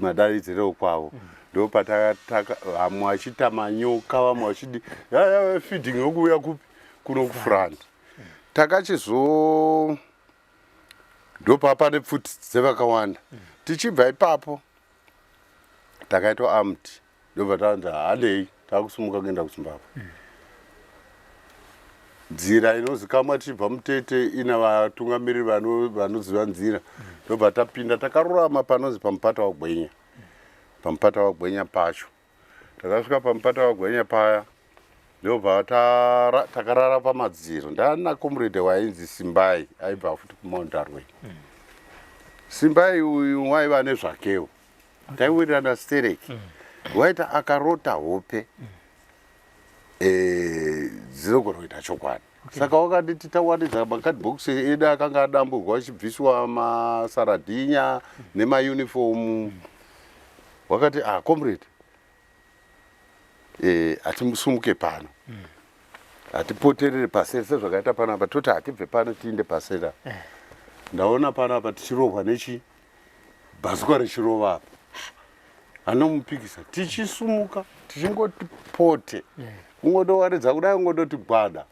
madaidziro kwavo. Ndo patakataka, vamwe vachiita manyoka, vamwe vachidi yaya feeding yokuuya kupi kuno kufront. Takachizo ndopapa nepfuti dzevakawanda. Tichibva ipapo takaitwa armed, ndobva tanzi handei, takusumuka kuenda kuZimbabwe. Nzira inozikamwa tichibva muTete ina vatungamiriri vanoziva nzira. Ndobva tapinda takarurama panonzi pamupata waGwenya. Pamupata waGwenya pacho, takasvika pamupata waGwenya paya, ndobva takarara pamadziro. Ndana comrade wainzi Simbai, aibva futi kuMount Darwin. Simbai uyu waiva nezvakewo, taiwirirana stereki. Waita akarota hope eh, dzinogona kuita chokwadi. Saka wakanditi tawanidza makadbox edu akanga adamburwa, achibviswa masaradhinya nemaunifomu. Wakati, "Ah, comrade, hatimusumuke pano, hatipoterere paseri sezvakaita panapa." Toti hatibve pano tiinde paseri apa. Ndaona panapa tichirohwa nechi bhazuka richirova apa, anomupikisa. Tichisumuka tichingoti pote, kungotowaridza kudai, kungototi gwada,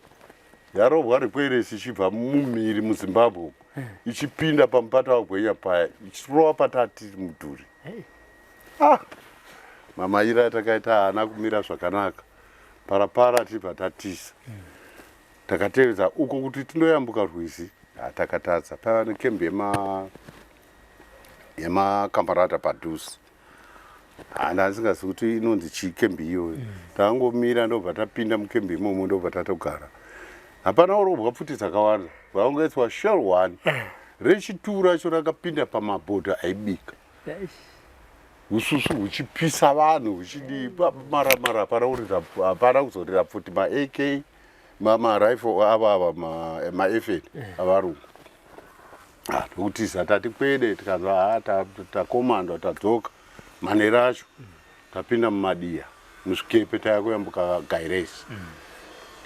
yarohwa rikweresi ichibva mumhiri muZimbabwe umu, ichipinda pamupata waGwenya paya, ichirova patati mudhuri. Ah, mamaira atakaita haana kumira zvakanaka. Parapara tibva tatisa, takatevedza uko kuti tindoyambuka rwizi, hatakatadza. Paiva nekembi yemakambarata padhuze, handa asingazi kuti inonzi chii kembi iyoyo. Takangomira, ndobva tapinda mukembi imomo, ndobva tatogara. Hapana urobwa pfuti dzakawanda, vakangoiswa shell one. Rechitu racho rakapinda pamabhodha aibika ususu huchipisa vanhu, huchidii maramara. Hapana kuridza, hapana kuzorira pfuti. MaAK, marifle ava ava, maFN avarungu. Ah, ndokutiza tati kwede, tikanzwa ha takomandwa, tadzoka manera acho. Tapinda mumadiya musvikepe, taya kuyambuka Gairesi,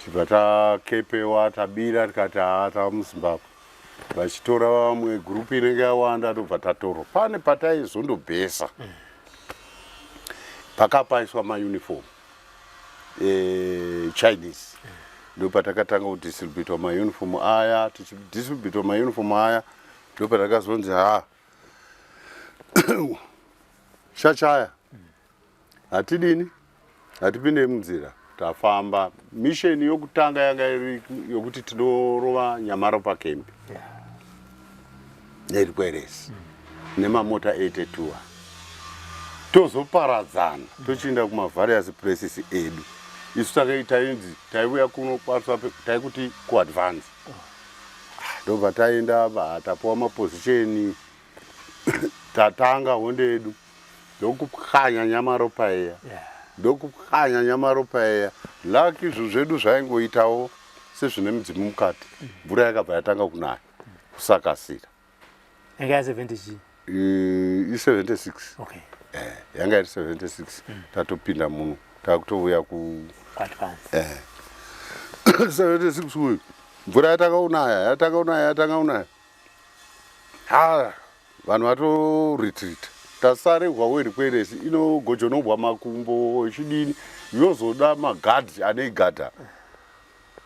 tibva takepewa, tabira, tikati ha tava muZimbabwe. Vachitora vamwe, gurupu inenge yawanda, tobva tatorwa. Pane pataizondobhesa pakapaiswa mauniform Chinese, ndo patakatanga kudistributwa mauniform aya. Tichidistributwa mauniform aya, ndo patakazonzi ha chachaya, hatidini, hatipinde munzira. Tafamba mission yokutanga yanga iri yokuti tinorova Nyamaro pakembi nerikweresi nemamota 82, tozoparadzana tochienda kumavarious places edu. Isu tainzi taiuya kuno taikuti kuadvance. Ndobva taenda, tapuwa maposition, tatanga hondo yedu, ndokupwanya Nyamaropa iya, ndokupwanya Nyamaropa iya. Lucky zvinhu zvedu zvaingoitawo sezvine mudzimu mukati. Mvura yakabva yatanga kunaya kusakasira. Yanga ya 70 chii? I76. Okay. Eh, yanga iri 76. Tatopinda muno, takutouya ku advance. Eh, 76 uyu mvura yatanga kunaya, yatanga kunaya, yatanga kunaya. Ha, vanhu vatoretreat. Tasarirwa werikweresi inogojonobwa makumbo ichidini, yozoda magadhi anoigadha.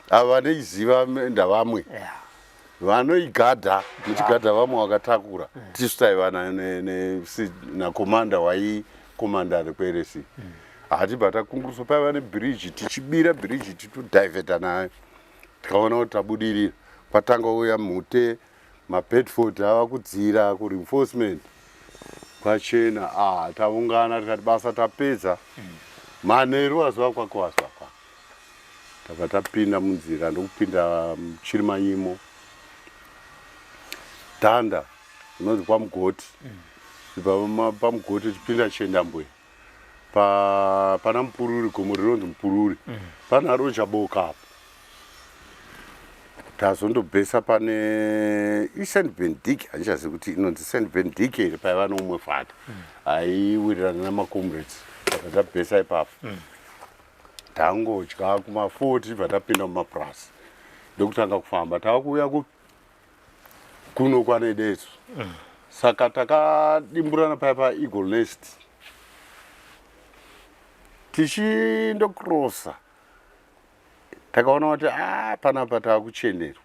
Ava vanoiziva ndavamwe vanoigadha, muchigadha vamwe vakatakura. Tisu taiva nakomanda waikomanda rikweresi. Hatibva takunguruswa, paiva nebhiriji, tichibira bhiriji titodhaivheta nayo. Tikaona kuti tabudirira, kwatanga uya mhute, mabedford ava kudzira kureinforcement kwachena. Ah, taungana tikati basa tapedza. Manheru azuva kwake wazuva kwake, tabva tapinda munzira ndokupinda muchirimanyimo dhanda inonzi kwamugoti. Ibva pamugoti tichipinda chiendambuya pana Mupururi, gomo rinonzi Mupururi, pana Roja Boka apo. Tazondobhesa pane iSt Bendick, handichazivi kuti inonzi St Bendick here, paiva noumwe fata aiwirirana namacomrades. Tabva tabhesa ipapo, tangodya kuma4, tichibva tapinda mumapurasi ndokutanga kufamba. Tava kuuya kuno kwaNedetsu, saka takadimburana paya paEagle Nest. Tichindokrosa takaona kuti a panapa tava kuchenerwa,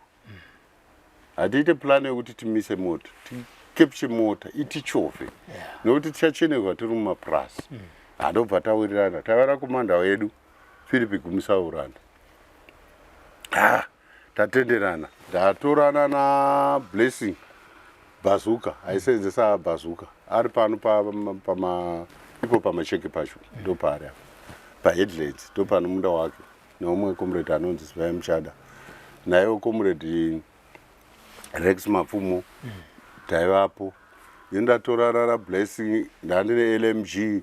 hatiite plan yekuti timise mota, tikepche mota itichovhe, nekuti tichachenerwa tiri mumapurasi. Handobva tawirirana, taiva nakomanda wedu Philip Gumisauranda. Ah, tatenderana, ndatorana naBlessing Bazuka, aisenzesa bazuka ari pano pama ipo pamacheke pacho, ndopaari apa paHeadlands, ndopano munda wake neumwe comrade anonzi Sivai Muchada, naiwo comrade Rex Mapfumo taivapo. Ini ndatorana naBlessing, ndandine LMG,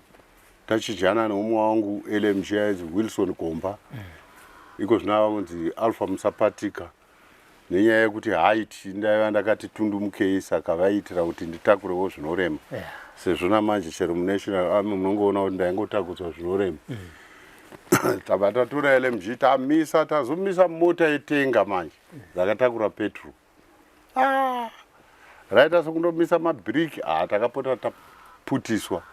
tachijana neumwe wangu LMG ainzi Wilson Gomba, iko zvino ava kunzi Alpha Musapatika, nenyaya yekuti height ndaiva ndakati tundumukei, saka vaiitira kuti nditakurewo zvinorema, sezvo namanje chero muNational Army munongoona kuti ndaingotakudzwa zvinorema. Tabva tatora LMG, tamisa, tazomisa mota yetenga manje dzakatakura petrol. Ah, raita sekundomisa mabhiriki. Ah, takapota taputiswa,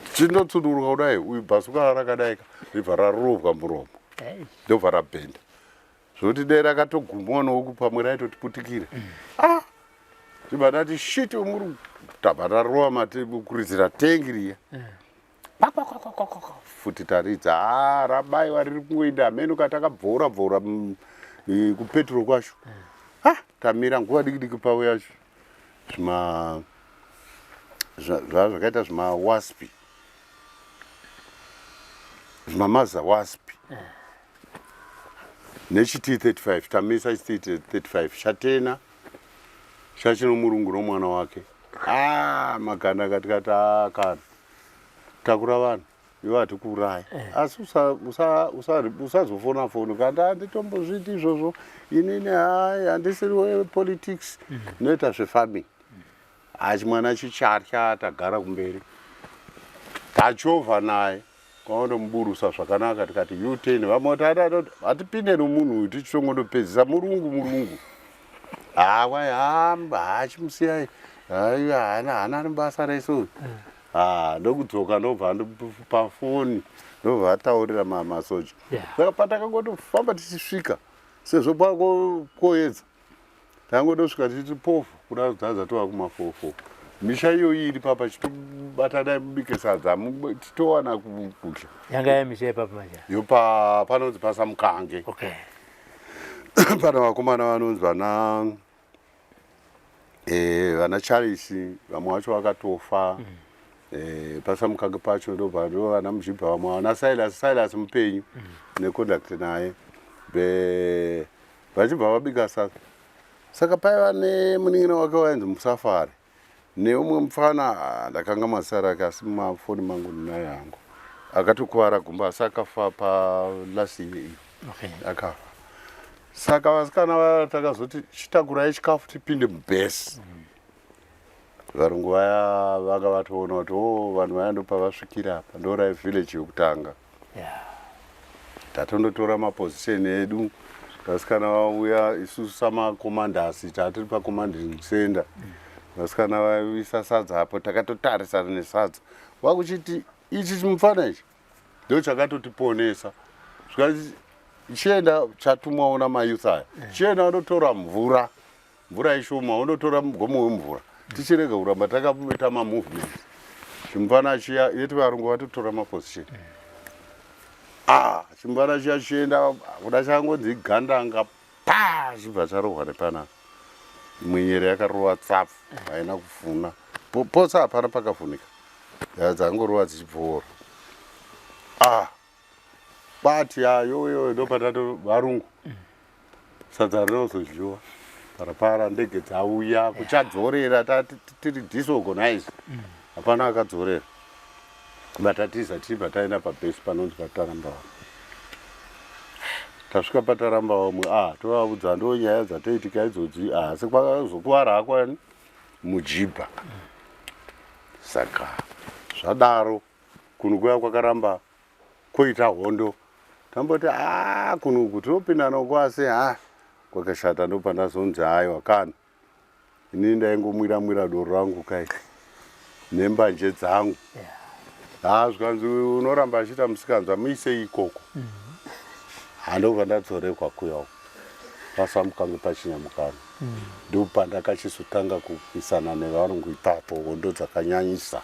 tichindotsuduruka kudai, uyu bhasuka rakadaika ribva rarovwa muromo, ndobva rabhenda, zvokuti dai rakatogumwa nouku pamwe raitotiputikira. Ah, tibva tati shit muri, tabva tarova mate kuridzira tengi riya, futi taridza. Ha, rabayiwa, riri kungoenda hameno katakabvora bvora kupetro kwacho. Ha, tamira nguva diki diki, pauya zvima zvava zvakaita zvimawaspi, zvimamaza waspi nechi T35. Tamisa chi T35 chatena chachino murungu nomwana wake. Ah, maganda akatikati akana takura vanhu ivo hatikuuraya, asi usazofona foni kandi handitombozviiti izvozvo inini. Hai, handisiri wepolitics, noita zvefarming. Achi mwana chichatya, tagara kumberi, tachovha naye kwaondomuburusa zvakanaka. Tikati U10, vamwe vati hatipinde nomunhu uyu, tichitongondopedzisa murungu murungu. Hawa, hachimusiyai, haana haana basa rese uyu. Ndokudzoka, ndobva pafoni, ndobva ataurira masoja. Saka patakangotofamba tichisvika, sezvo pako koedza, tangotosvika tichiti pofu kuda dzadza tova kuma44. Misha iyoyi iri papa, chitobatanai mubike sadza titowana kudya. Yanga yamisha ipapo manje? Yo, panonzi paSamukange. Pana vakomana vanonzi vana vana Charles, vamwe vacho vakatofa. PaSamukange pacho ndobva ndo vana Mujibha, vamwe vana Silas. Silas mupenyu, necontact naye. Vachibva vabika sadza. Saka paiva nemunin'ina wake wainzi Musafari neumwe mupfana, ah, ndakanga mazita rake, asi mumafoni mangu ndinaye hangu, akatokuvara gumbo asi akafa palast year iyo. Akafa. Saka vasikana vaya takazoti chitakurai chikafu tipinde mubhesi. Varungu vaya vanga vatoona kuti o vanhu vaya ndopavasvikira apa, ndorai village yokutanga. Tatondotora maposition edu, vasikana vauya, isusu samacommanders tatiri pacommanding center. Vasikana vaisa sadza apo, takatotarisana nesadza, wakuchiti ichi chimufana ichi ndo chakatotiponesa. Zvikanzi chienda, chatumwawo namayouth aya, chienda unotora mvura, mvura ishoma, unotora mugomo wemvura, tichirega kuramba takaita mamovement. Chimufana chiya yeti varungu vatotora maposition. Ah, chimufana chiya chienda kuda changonzi gandanga pa, chibva charohwa nepanapa. Imwe nyere yakarova tsapfu, haina kufuna. Potsa hapana pakafunika, dzangorova dzichibvoora. Ah, bati yayoyo ndopatato varungu sadza rinozodyiwa parapara. Ndege dzauya kuchadzorera, tati tiri disorganize, hapana akadzorera. Vatatiza, tichibva taenda pabhesi panonzi paTarambawa. Tasvika paTaramba vamwe, ah, tovaudza ndo nyaya dzatoitika idzodzi. Ah, asi kwakazokuvara hakwani mujibha. Saka zvadaro kunhu kuya kwakaramba koita hondo. Tamboti a kunhu tinopinda noko, asi ha kwakashata. Ndopandazonzi aiwa kana inini ndaingomwira mwira doro rangu kai nembanje dzangu. Ha, zvikanzi unoramba achiita musikanzwa, muisei ikoko. Handobva ndadzorekwa kuya uko pasamukange pachinyamukano. Ndopandakachizotanga kupwisana nevarungu ipapo, hondo dzakanyanyisa.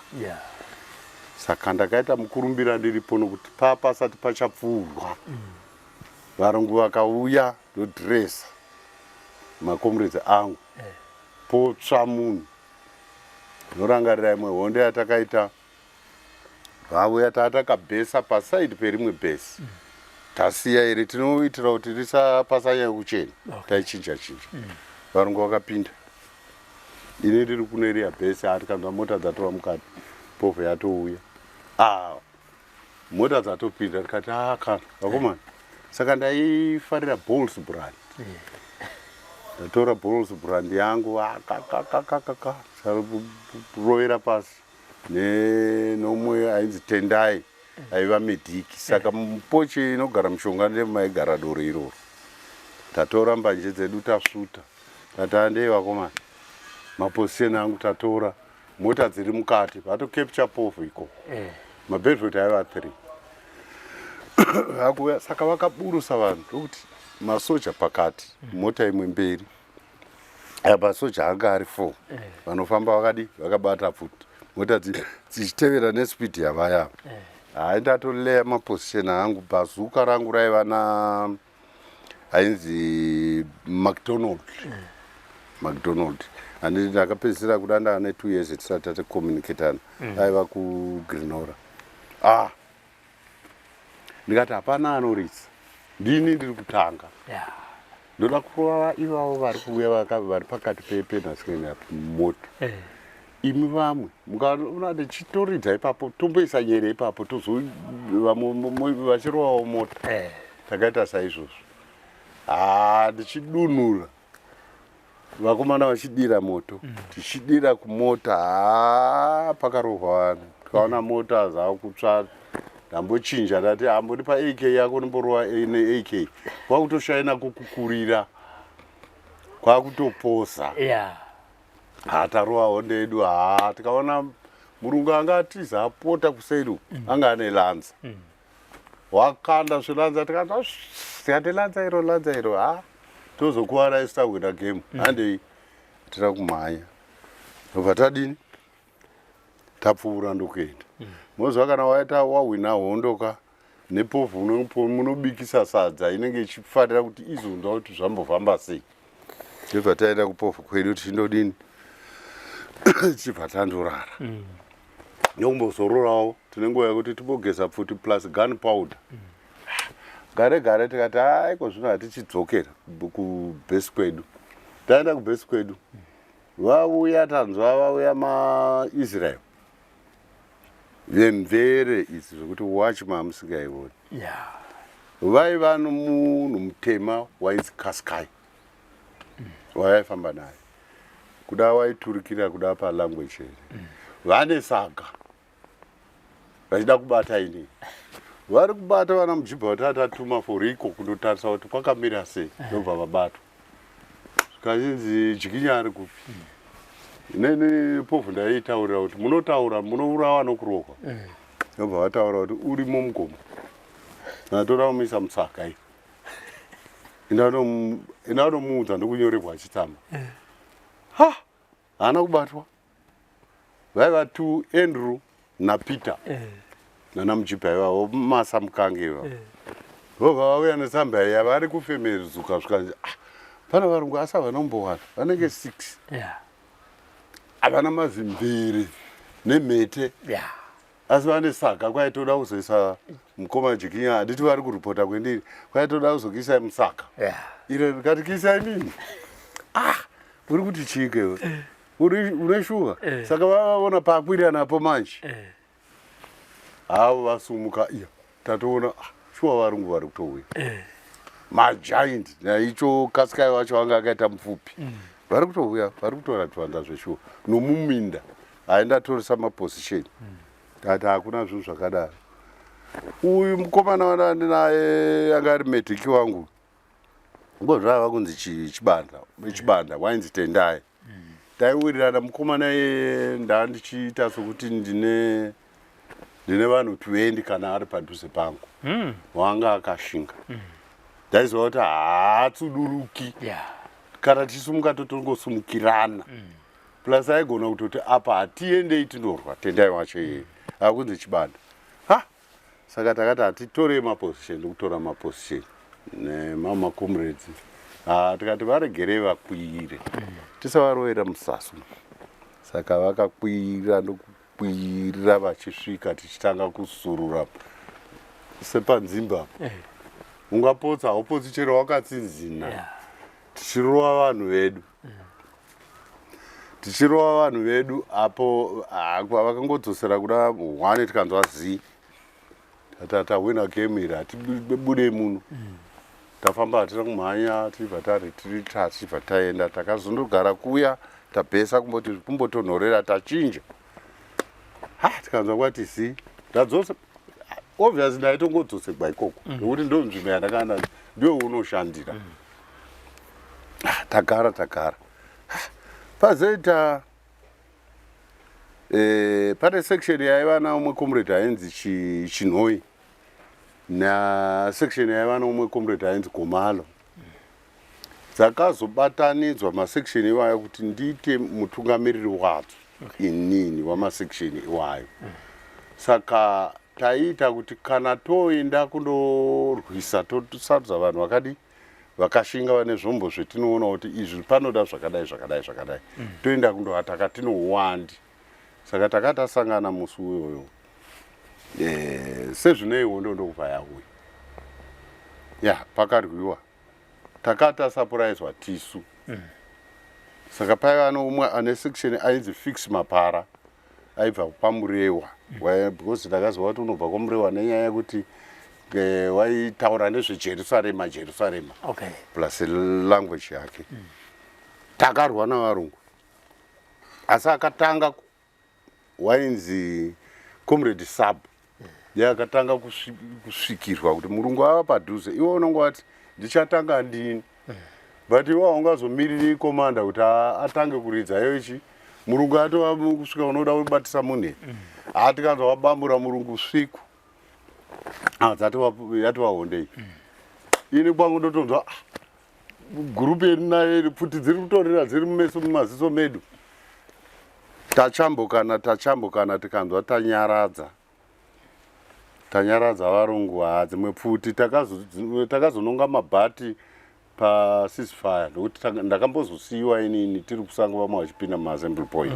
Saka ndakaita mukurumbira ndiripo, nokuti paa pasati pachapfuurwa. Varungu vakauya, ndodhiresa macomrades angu, potsva munhu. Ndinorangarira imwe hondo yatakaita, vauya, taatakabhesa pasaidi perimwe bhesi. Tasiya iri tinoitira kuti risapasanyanya kuchena. Taichinja chinja. Varungu vakapinda, ini ndiri kune riya bhesi. Atikanzwa mota dzatova mukati, povho yatouya. Ah, mota dzatopinda. Tikati a kana vakomana. Saka ndaifarira Bols brand, ndatora Bols brand yangu akakakakaka rovera pasi nomwe ainzi Tendai, aiva medic. Saka mupoche inogara mushonga ndemaigara doro iroro. Tatora mbanje dzedu, tasvuta, tati handei vakomana, maposition angu tatora, mota dziri mukati, vatocapture povho ikoko. MaBedford aiva 3 vakuuya. Saka vakaburusa vanhu ndokuti masoja pakati, mota imwe mberi. Aya masoja anga ari 4, vanofamba vakadi vakabata pfuti, mota dzichitevera nespeed yavaya. Hai, ndatoleya maposition angu. Bhazuka rangu raiva na ainzi McDonald. McDonald handiti ndakapedzisira kuda ndaane 2 years tisati taticommunicatana, aiva kuGrenora. Ah, ndikati hapana anoridza, ndini ndiri kutanga. Ndoda kurova ivavo vari kuuya vari pakati penhasireni apo mota. Imi vamwe mukaona ndichitoridza ipapo, tomboisa nyere ipapo, tozo vamwe vachirovawo mota. Takaita saizvozvo. Ha, ndichidunura vakomana vachidira moto, tichidira kumota. Ha, pakarohwa vanhu, tikaona mota dzakutsva. Ndambochinja, ndati ambondipa AK yako, ndimborova neAK. Kwakutoshaina kukukurira, kwakutoposa. Ha, tarova hondo yedu. Ha, tikaona murungu anga atiza apota kuseri uku, anga ane lanza, wakanda zvilanza. Tikati tikati lanza iro, lanza iro. Ha, tozokuvara isu, tahwina game. Handei tira kumhanya, ndobva tadini, tapfuura ndokuenda. Moziva kana waita wahwina hondo ka, nepovhu munobikisa sadza inenge ichifarira kuti izonzwa kuti zvambofamba sei. Tobva taenda kupovhu kwedu, tichindodini, tichibva tandorara nekumbozororawo. Tine nguva yekuti timbogeza pfuti plus gun powder. Gare gare tikati haiko zvino hatichidzokera kubhesi kwedu. Taenda kubhesi kwedu, vauya, tanzwa vauya maIsrael vemvere idzi zvekuti wachima musingaioni. Vaiva nomunhu mutema wainzi Kaskai wavaifamba naye, kuda waiturikira kuda palanguage here. Vane saga vachida kubata inini, vari kubata vana mujibha vatava tatuma for iko kundotarisa kuti kwakamira sei. Ndobva vabatwa, zvikachinzi Jikinya ari kupi? Neni povhu ndaiitaurira kuti munotaura munourawa nokurohwa. Ndobva vataura kuti urimo mugomo. Ndatora kumuisa mutsaka iyi. Indanomuudza ndokunyorerwa chitsama. Ha! Haana kubatwa. Vaiva two Andrew naPeter. Nana Mujipa ivavo Masa Mukange ivavo. Vobva vauya netsamba iya vari kufemezuka zvikanzi ah, pana varungu asi havana kumbowana vanenge 6. Yeah. Havana mazimvere nemhete. Yeah. Asi vane saga kwaitoda kuzoisa mukoma Jikinya handiti vari kuripota kwendiri kwaitoda kuzokuisai musaga. Yeah. Iro rikati kuisai mimi. Ah, uri kuti chiiko iwe? Uri une shuwa? Eh. Saka vavaona pakwira napo manje. Eh. Havo vasumuka iya tatoona ah, shuwa varungu vari kutouya. Eh. Magiant naicho Kasikai wacho anga akaita mupfupi. Vari kutouya, vari kutoratiwanza zveshuwa. Nomuminda haenda toresa maposition. Tati hakuna zvinhu zvakadaro. Uyu mukomana wandinaye anga ari medhiki wangu. Ngozvava kunzi Chibanda, Chibanda wainzi Tendai. Taiwirirana mukomana iyeye ndandichiita sokuti ndine vanhu 20 kana ari padhuze pangu. Wanga akashinga. Ndaiziva kuti haatsuduruki. Yeah. Kana tichisumuka totongosumukirana. Plus aigona kutoti apa hatiendei tinorwa Tendai wacho iyeye. Akunzi Chibanda. Ha! Saka takati hatitorei maposition ndokutora maposition nemamwe macomrades. Ha, tikati varegerei vakwire. Tisavarovera musasu. Saka vakakwira ndokukwira vachisvika tichitanga kusurura sepanzimba. Ungapotsa haupotsi chero wakatsinzina. Yeah. Tichirova vanhu vedu. Tichirova vanhu vedu apo vakangodzosera kuda 1 tikanzwa z. Tawina game iri hatibude muno. Tafamba hatina kumhanya tibva taretirita tibva taenda takazondogara kuya tabhesa kumboti kumbotonhorera tachinja. Ha tikanzwa kwati z. Ndadzosa obviously ndaitongodzosegwa ikoko nekuti ndo nzvimbo yandakanda ndiyo unoshandira. Tagara tagara. Pazoita pane section yaiva naumwe comrade ainzi Chinhoi na section yaiva naumwe comrade ainzi Gomalo. Dzakazobatanidzwa masection iwayo kuti ndiite mutungamiriri wadzo inini wamasection iwayo. Saka taiita kuti kana toenda kundorwisa tosarudza vanhu vakadi vakashinga vane zvombo zvetinoona kuti izvi panoda zvakadai zvakadai zvakadai. Toenda kundoataka tinouwandi. Saka takatasangana musi uyoyo. Sezvinei hondo ndokubva yauya. Ya, pakarwiwa. Takatasapuraizwa tisu. Saka paiva noumwe ane section ainzi Fix Mapara aibva kwaMurewa. Because ndakaziva kuti unobva kwaMurewa nenyaya yekuti waitaura nezveJerusarema Jerusarema. Okay. Plus language yake. Takarwa navarungu. Asi akatanga wainzi Comrade Sub. Ndiye akatanga kusvikirwa kuti murungu ava padhuze. Iwe unonga wati ndichatanga ndini. But iwe haungazomiriri commander kuti atange kuridza iyo ichi. Murungu atova kusvika unoda kubatisa munhu. Tikanzwa wabambura murungu sviku. Yatova honde iyi. Ini kwangu ndotonzwa gurupu yedu nayo iri pfuti dziri kutorira dziri mumeso mumaziso medu. Tachambokana tachambokana tikanzwa tanyaradza. Tanyaradza varungu dzimwe pfuti takazononga mabhati pa ceasefire ndokuti ndakambozosiyiwa inini tiri kusango vamwe vachipinda muassembly point.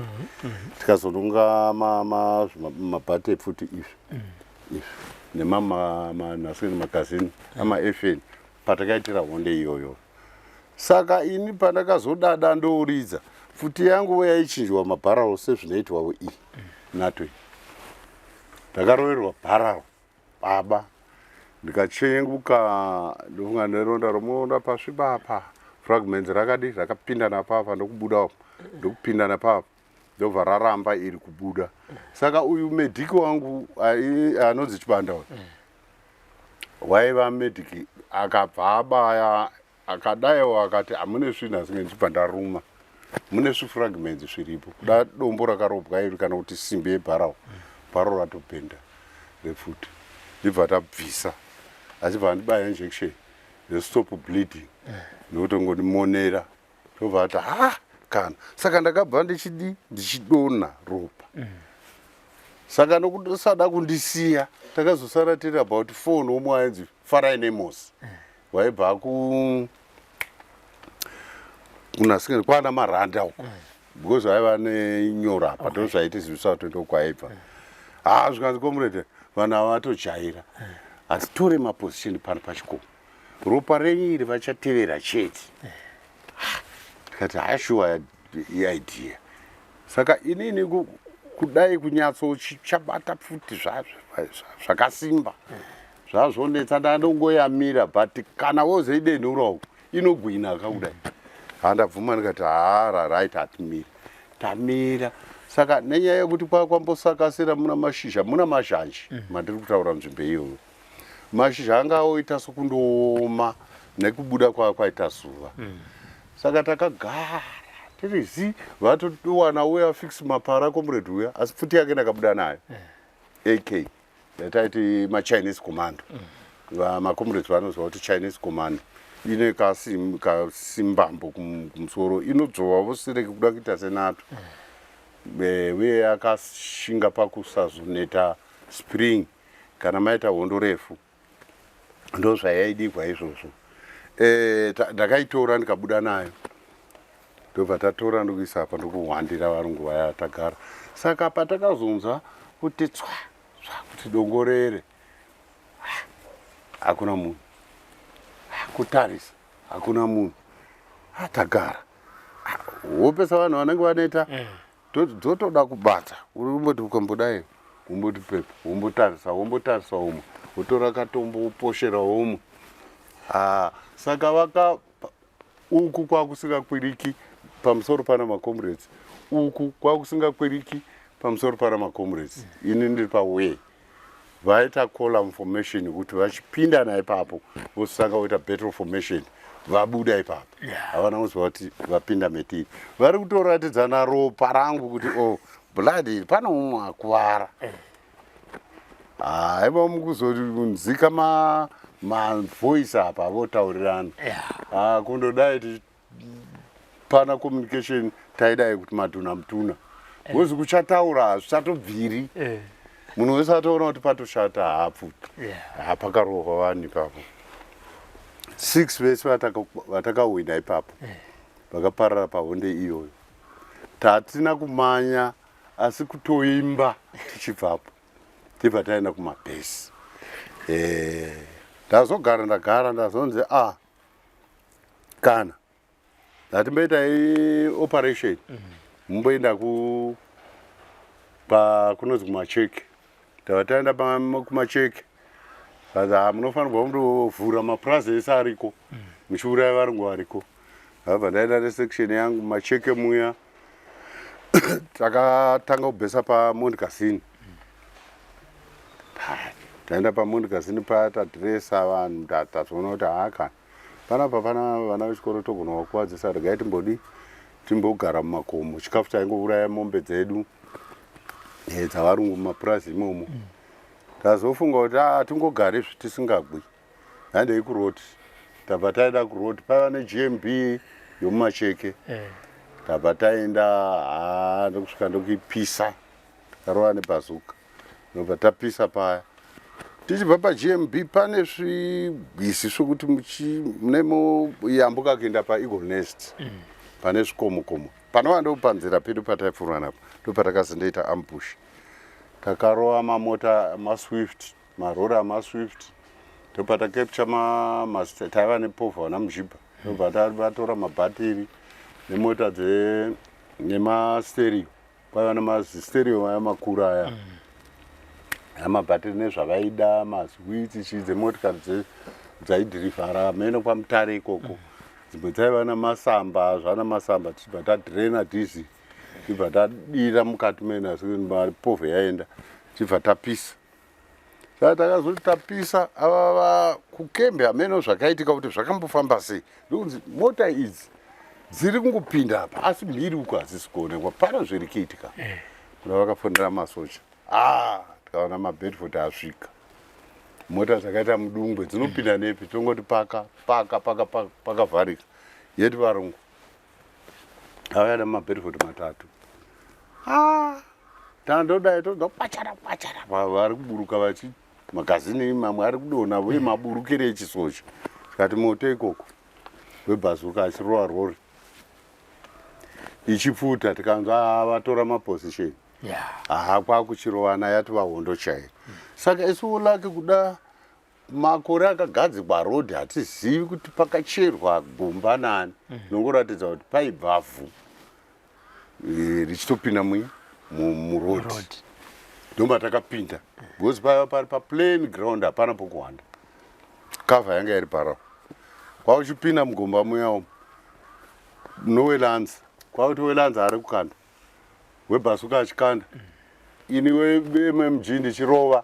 Tikazononga mabhati epfuti izvi. Izvi nemamwe magazini ama FN patakaitira honde iyoyo. Saka ini pandakazodada ndouridza pfuti yangu yaichinjwa mabhararo sezvinoitwa iyi NATO iyi. Ndakaroverwa bhararo baba ndikachenguka ndofunga neronda romuronda pasviba apa fragments rakadi rakapinda napapa ndokubuda ndokupinda napapa ndobva raramba iri kubuda. Saka uyu mediki wangu anonzi Chibanda uyu waiva mediki akabva abaya akadaiwo akati hamune svina asinge ndichibva ndaruma. Mune zvifragments zviripo, kuda dombo rakarobwa iri kana kuti simbi yebharawo, bharo ratopenda repfuti. Ndibva tabvisa, achibva andibaya injection yestop bleeding nekutongondimonera, ndobva ati ha kana. Saka ndakabva ndichidi ndichidonha ropa. Saka nokusada kundisiya, takazosara tiri about 4 nomwe ainzi Farai Nemos, waibva ku kunasikana kwana Maranda uko, because aiva nenyora apa, ndozvaitizivisa kuti ndokwaibva. Ha, zvikanzi, "Comrade, vanhu ava vatojaira, asi tore maposition pano pachikomo, ropa renyu iri vachatevera chete." Tikati, "Hashuwa idea." Saka inini kudai kunyatso chabata pfuti zvakasimba zvazvonetsa, ndandongoyamira, but kana wozoidenhurawo inogwina kakudai. Handabvuma, ndikati, "Hara, right, hatimiri." Tamira. Saka nenyaya yekuti kwambosakasira muna mashizha, muna mazhanji mandiri kutaura, nzvimbo iyoyo mashizha anga oita sokundooma nekubuda kwaita zuva. Saka takagara tiri zi, vatowana uya fix mapara, comrade uya, asi pfuti yake ndakabuda nayo, AK yataiti maChinese commando. Macomrades vanoziva kuti Chinese commando ine kasimbambo kumusoro, inodzvova vosireke kuda kuita senato. Uye yakashinga pakusazoneta spring kana maita hondo refu, ndo zvayaidigwa izvozvo. Ndakaitora ndikabuda nayo, ndobva tatora ndokuisa apa, ndokuhwandira varungu vaya tagara. Saka patakazonzwa kuti tswa tswa, kuti dongorere, hakuna munhu. Kutarisa, hakuna munhu. Tagara hope savanhu vanenge vanoita dzotoda kubata. Uri kumboti ukambodai, womboti pepo, wombotarisa, wombotarisa umwe, wotora katombo woposhera umwe. Saka vaka uku kwakusingakwiriki pamusoro pana macomrades, uku kwakusingakwiriki pamusoro pana macomrades. Ini ndiri paway, vaita column formation kuti vachipinda naipapo, vosanga voita battle formation, vabuda ipapo. Havana kuziva kuti vapinda metiri, vari kutoratidzana ropa rangu kuti, "Oh, blood iri pane umwe akuvara." Haiva mukuzonzika mavoice apa votaurirana. Kundodai pana communication, taidai kuti madhuna mutuna, because kuchataura hazvichatobviri. Munhu wese atoona kuti patoshata, haapfuti. Hapakarohwa vanhu ipapo six vese vatakawina ipapo vakaparara pahonde iyoyo. Tatina kumanya, asi kutoimba tichibvapo, tibva taenda kumabhesi. Ndazogara, ndagara, ndazonzi, a kana ndatimboita operation, mumboenda ku pa kunonzi kumacheki. Tava taenda kumacheki, saka munofanirwa kundovhura mapurazi ese ariko, muchiuraya varungu variko. Ndabva ndaenda nesection yangu macheke muya, takatanga kubhesa paMount Casini. Taenda paMount Casini paya, tadhiresa vanhu, tazoona kuti haka panapa pana vana vechikoro, togona kuvakuwadzisa, regai timbodi timbogara mumakomo. Chikafu taingouraya mombe dzedu dzavarungu mumapurazi imomo. Tazofunga kuti hatingogari tisingagwi, handei kuroti. Tabva taenda kuroti, paiva neGMB yomumacheke. Tabva taenda, ha, ndokusvika ndokuipisa, takarova nebhazuka, ndobva tapisa paya. Tichibva paGMB pane zvigwisi zvokuti mune moyambuka kuenda paEagle Nest, pane zvikomokomo panova ndo panzira pedu pataipfuura napo, ndo patakazondoita ambush. Takarova mamota maSwift, marori amaSwift, ndopatakapture taiva nepovha vana muzhibha, ndobva vatora mabhatiri nemota dze nemastereo. Kwaiva nemastereo aya makuru aya, amabhatiri nezvavaida, maswitch chii dzemotikari dzaidhirivhara meno kwaMutare ikoko. Dzimwe dzaiva namasamba, zvana masamba. Tichibva tadhirena diesel, tichibva tadira mukati mene, asi mapovha yaenda, tichibva tapisa. Saka takazoti tapisa, ava kukembe hameno zvakaitika kuti zvakambofamba sei, ndokunzi mota idzi. Dziri kungopinda apa asi mhiri uko hadzisi kuonekwa, pano zviri kuitika. Kuda vakafonera masoja. Ah, tikaona mabedford asvika, mota dzakaita mudungwe dzinopinda nepi, tongoti paka paka paka pakavharika yeti varungu auya nemabedford matatu. Ah, tandodai tonzwa kwachara kwachara, vari kuburuka vachi magazini mamwe ari kudonha uye maburukire echisoja. Tikati moto ikoko webhazuka achirova rori ichipfuta, tikanzwa vatora maposition. Haa, kwakuchirovana, yatova hondo chaiyo. Saka isuwo laki kuda makore akagadzikwa rodhi, hatizivi kuti pakacherwa gomba nani, nongoratidza kuti paibva vhu richitopinda murodhi. Road. Ndomba takapinda because paiva pari paplain ground, hapana pokuwanda, cover yanga iri parawo. Kwakuchipinda mugomba muya umu nowelanza, kwakuti welanza ari kukanda, webhasuka achikanda, ini weMMG ndichirova,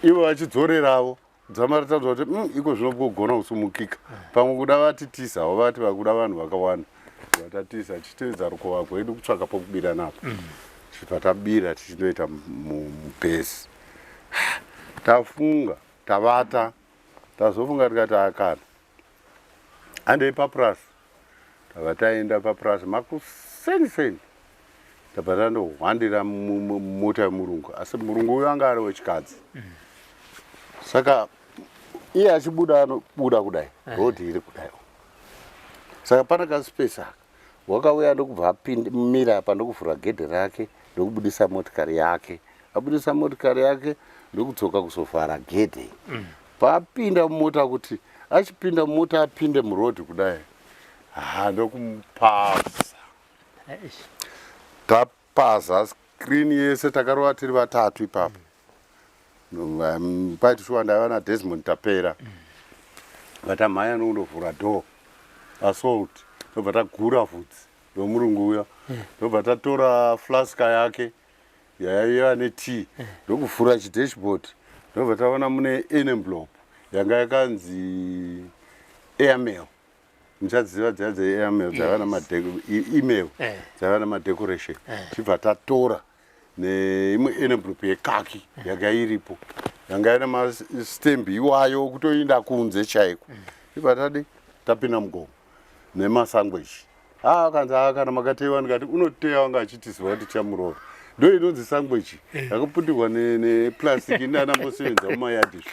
ivo vachidzoreravo. Dzamara tanzwa kuti iko zvino kugona kusumukika pamwe kuda vatitizawo, vati vakuda vanhu vakawanda, vatatiza tichitevedza rukova gwedu kutsvaka pokubira napo. Tichibva tabira tichinoita mubhesi. Tafunga tavata, tazofunga tikati akana handei papurasi. Tabva taenda papurasi makuseni seni, tabva tandohwandira mumota yemurungu. Asi murungu uyu anga ari wechikadzi, saka iye achibuda anobuda kudai, rodhi iri kudai, saka pana kaspace aka. Wakauya ndokubva apinda apa, ndokuvhura gedhe rake, ndokubudisa motikari yake. Abudisa motikari yake ndokudzoka kuzovhara gedhe. Paapinda mumota, kuti achipinda mumota apinde murodhi kudai, ha, ndokumupaza. Eish. Tapaza screen yese, takarova tiri vatatu ipapo. Paiti shuwa ndaiva naDesmond Tapera. Vatamhanya nokundovhura door, assault, ndobva tagura vhudzi romurungu uya, ndobva tatora flaska yake yaiva netea, ndokuvhura chidashboard, ndobva taona mune envelope yanga yakanzi airmail. Muchadziva dziya dzeairmail dzaiva namaemail, dzaiva namadecoration. Chibva tatora neimwe envelope yekaki yanga iripo, yanga ine mastembi iwayo kutoinda kunze chaiko. Ibva tadi tapinda mugomo nemasangweji. Ah, akanzi, "Ah, kana makatewa." Ndikati unoteya, wanga achitiziva kuti chamurova. Ndo inonzi sangweji yakaputirwa neplastic, indanambosevenza mumayadhi.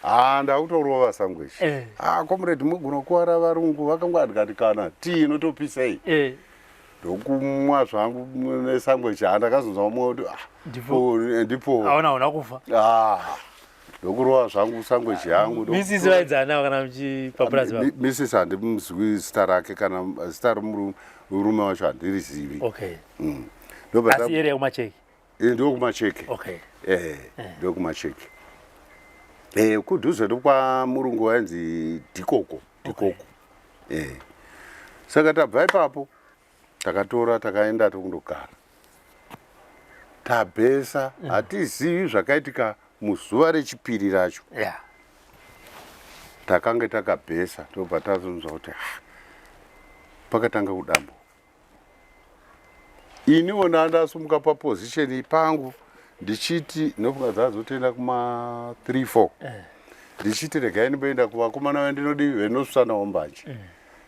Ha, ndakutorova sangweji. Ah, comrade, mugona kuwara, varungu vakangwa. Ndikati kana tii inotopisei. Ndokumwa zvangu nesangweji. Ha, ndakazonzwa mumwe kuti, "Ah, Ndipo. oh, ndipo." Aona una kufa. Ah, ndokurova zvangu sangweji yangu. Misisi vaidzana kana muchipapurazi vavo? Misisi handimuzivi zita rake, kana zita romurume wacho handirizivi. Ndobva Asi area yekuMacheke? Ndokumacheke. Eh, ndokumacheke, kudhuze ndokwamurungu wainzi Dikoko, Dikoko. Saka tabva ipapo takatora takaenda tokundogara tabhesa. Hatizivi zvakaitika muzuva rechipiri racho. Takange takabhesa, tobva tazonzwa kuti, ah, pakatanga kudambuka. Iniwo ndandasumuka paposition pangu ndichiti nofunga dzazotoenda kuma 3 4, ndichiti regai ndimboenda kuvakomana vandinodi venosvanawo mbanje.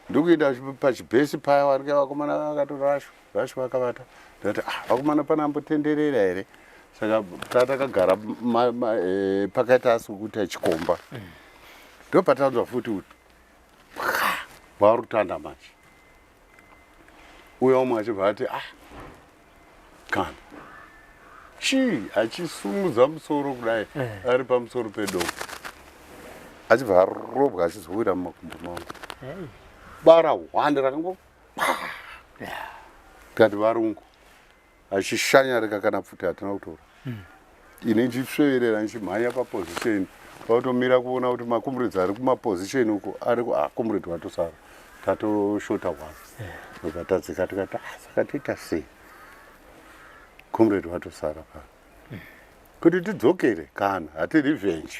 Ndokuenda pachibhesi paya, wanike vakomana vakatorashwa rashu vakavata. Ndikati, ah, vakomana, panambotenderera here? Saka tatakagara pakaita asi kuita chikomba, ndopatanzwa futi kuti varutanda manje. Uya umwe achibva ati, ah, kana chii, achisumudza musoro kudai ari pamusoro pedomo, achibva arobwa achizowira mumakumbo mangu. Bara hwande rakango, tikati varungu achishanyarika, kana pfuti hatina kutora. Ini ndichisveverera ndichimhanya paposition, pautomira kuona kuti macomrades ari kumaposition uko ari, ah, comrade watosara, tatoshota one. Ndobva tadzika tikati, ah, saka toita sei? Comrade watosara pano, kuti tidzokere kana hati revenge.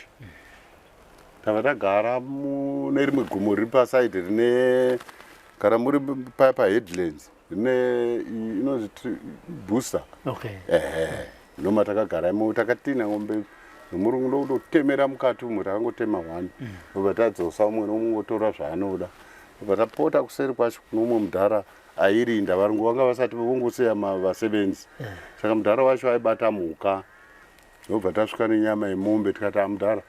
Tava tagara mune rimwe gomo riri pasaidi rine Kana muri paya paheadlands rine inonzi booster. Okay. Ehe, ndoma takagara imo, takatina ng'ombe nomurungu ndokutotemera mukati umo, takangotema one, ndobva tadzosa umwe nomungotora zvaanoda, ndobva tapota kuseri kwacho kuno umwe mudhara airinda. Varungu vanga vasati vongosiya vasevenzi, saka mudhara wacho aibata mhuka. Ndobva tasvika nenyama yemombe, tikati, "Amudhara,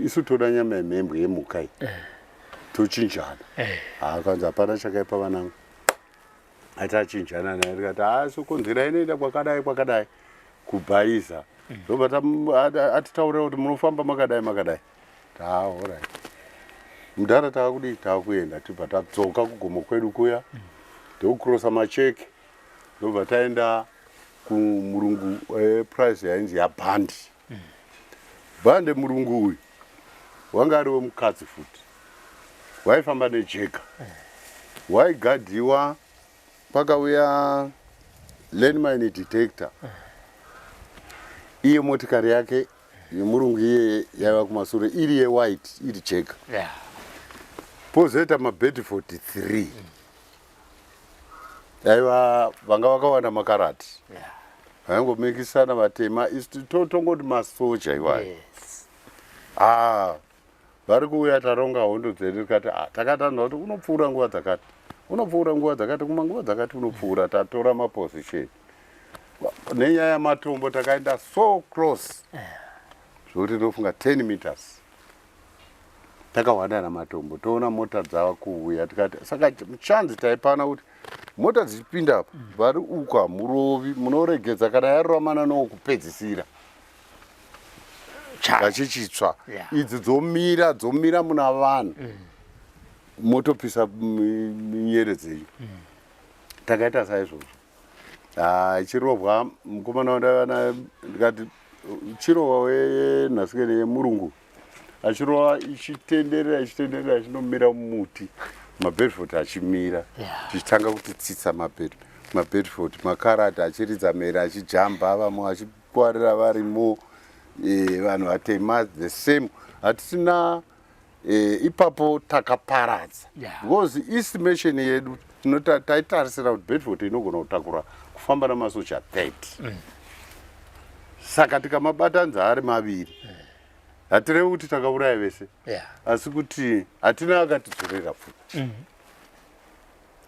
isu toda nyama yemhembwe yemhuka iyi, tochinjana." Akanzi, "Hapana chakaipa, vanangu." Atachinjana naye, tikati, "Ha, soko nzira inoenda kwakadai kwakadai kubhaiza." Ndobva atitaurira kuti munofamba makadai makadai. Taorit mudhara, taakudii, taakuenda. Tibva tadzoka kugomo kwedu kuya, ndokurosa macheke, ndobva taenda kumurungu price yainzi yabhandi bhande. Murungu uyu wanga ari wemukadzi futi, waifamba nejeka, waigadhiwa. Pakauya landmine detector, iye motikari yake yemurungu iyeye yaiva kumasure, iri yewhite, iri jeka. Pozoita mabedford 3 aiva vanga vakawanda, makarati vaingomikisana vatema. Isu tongoti masoja iwayo. Ah, vari kuuya, taronga hondo dzedu. Tikati, "Ah," takatanzwa kuti unopfuura nguva dzakati, unopfuura nguva dzakati, kuma nguva dzakati unopfuura. Tatora maposition nenyaya yamatombo, takaenda so close zvokuti ndofunga 10 meters takahwanda namatombo. Toona mota dzava kuuya, tikati saka chanzi taipana kuti mota dzichipinda apa, vari uku hamurovi, munoregedza kana yaroramana nowokupedzisira vachichitsva. Idzi dzomira, dzomira muna vanhu, motopisa minyere dzenyu. Takaita saizvozvo. Ah, ichirohwa mukomana wandaiva naye, ndikati chirohwa wenhasikeni yemurungu, achirova ichitenderera, ichitenderera, ichinomira mumuti, mabedford achimira. Tichitanga kuti tsitsa mabedford, makarati achiridza mhere, achijamba, vamwe vachikwarira varimo. Vanhu vatema the same, hatisina ipapo takaparadza. Because estimation yedu taitarisira kuti Bedford inogona kutakura kufamba namasoja 30. Saka tikamabatanidza ari maviri, hatirevi kuti takauraya vese, asi kuti hatina akatidzorera futi.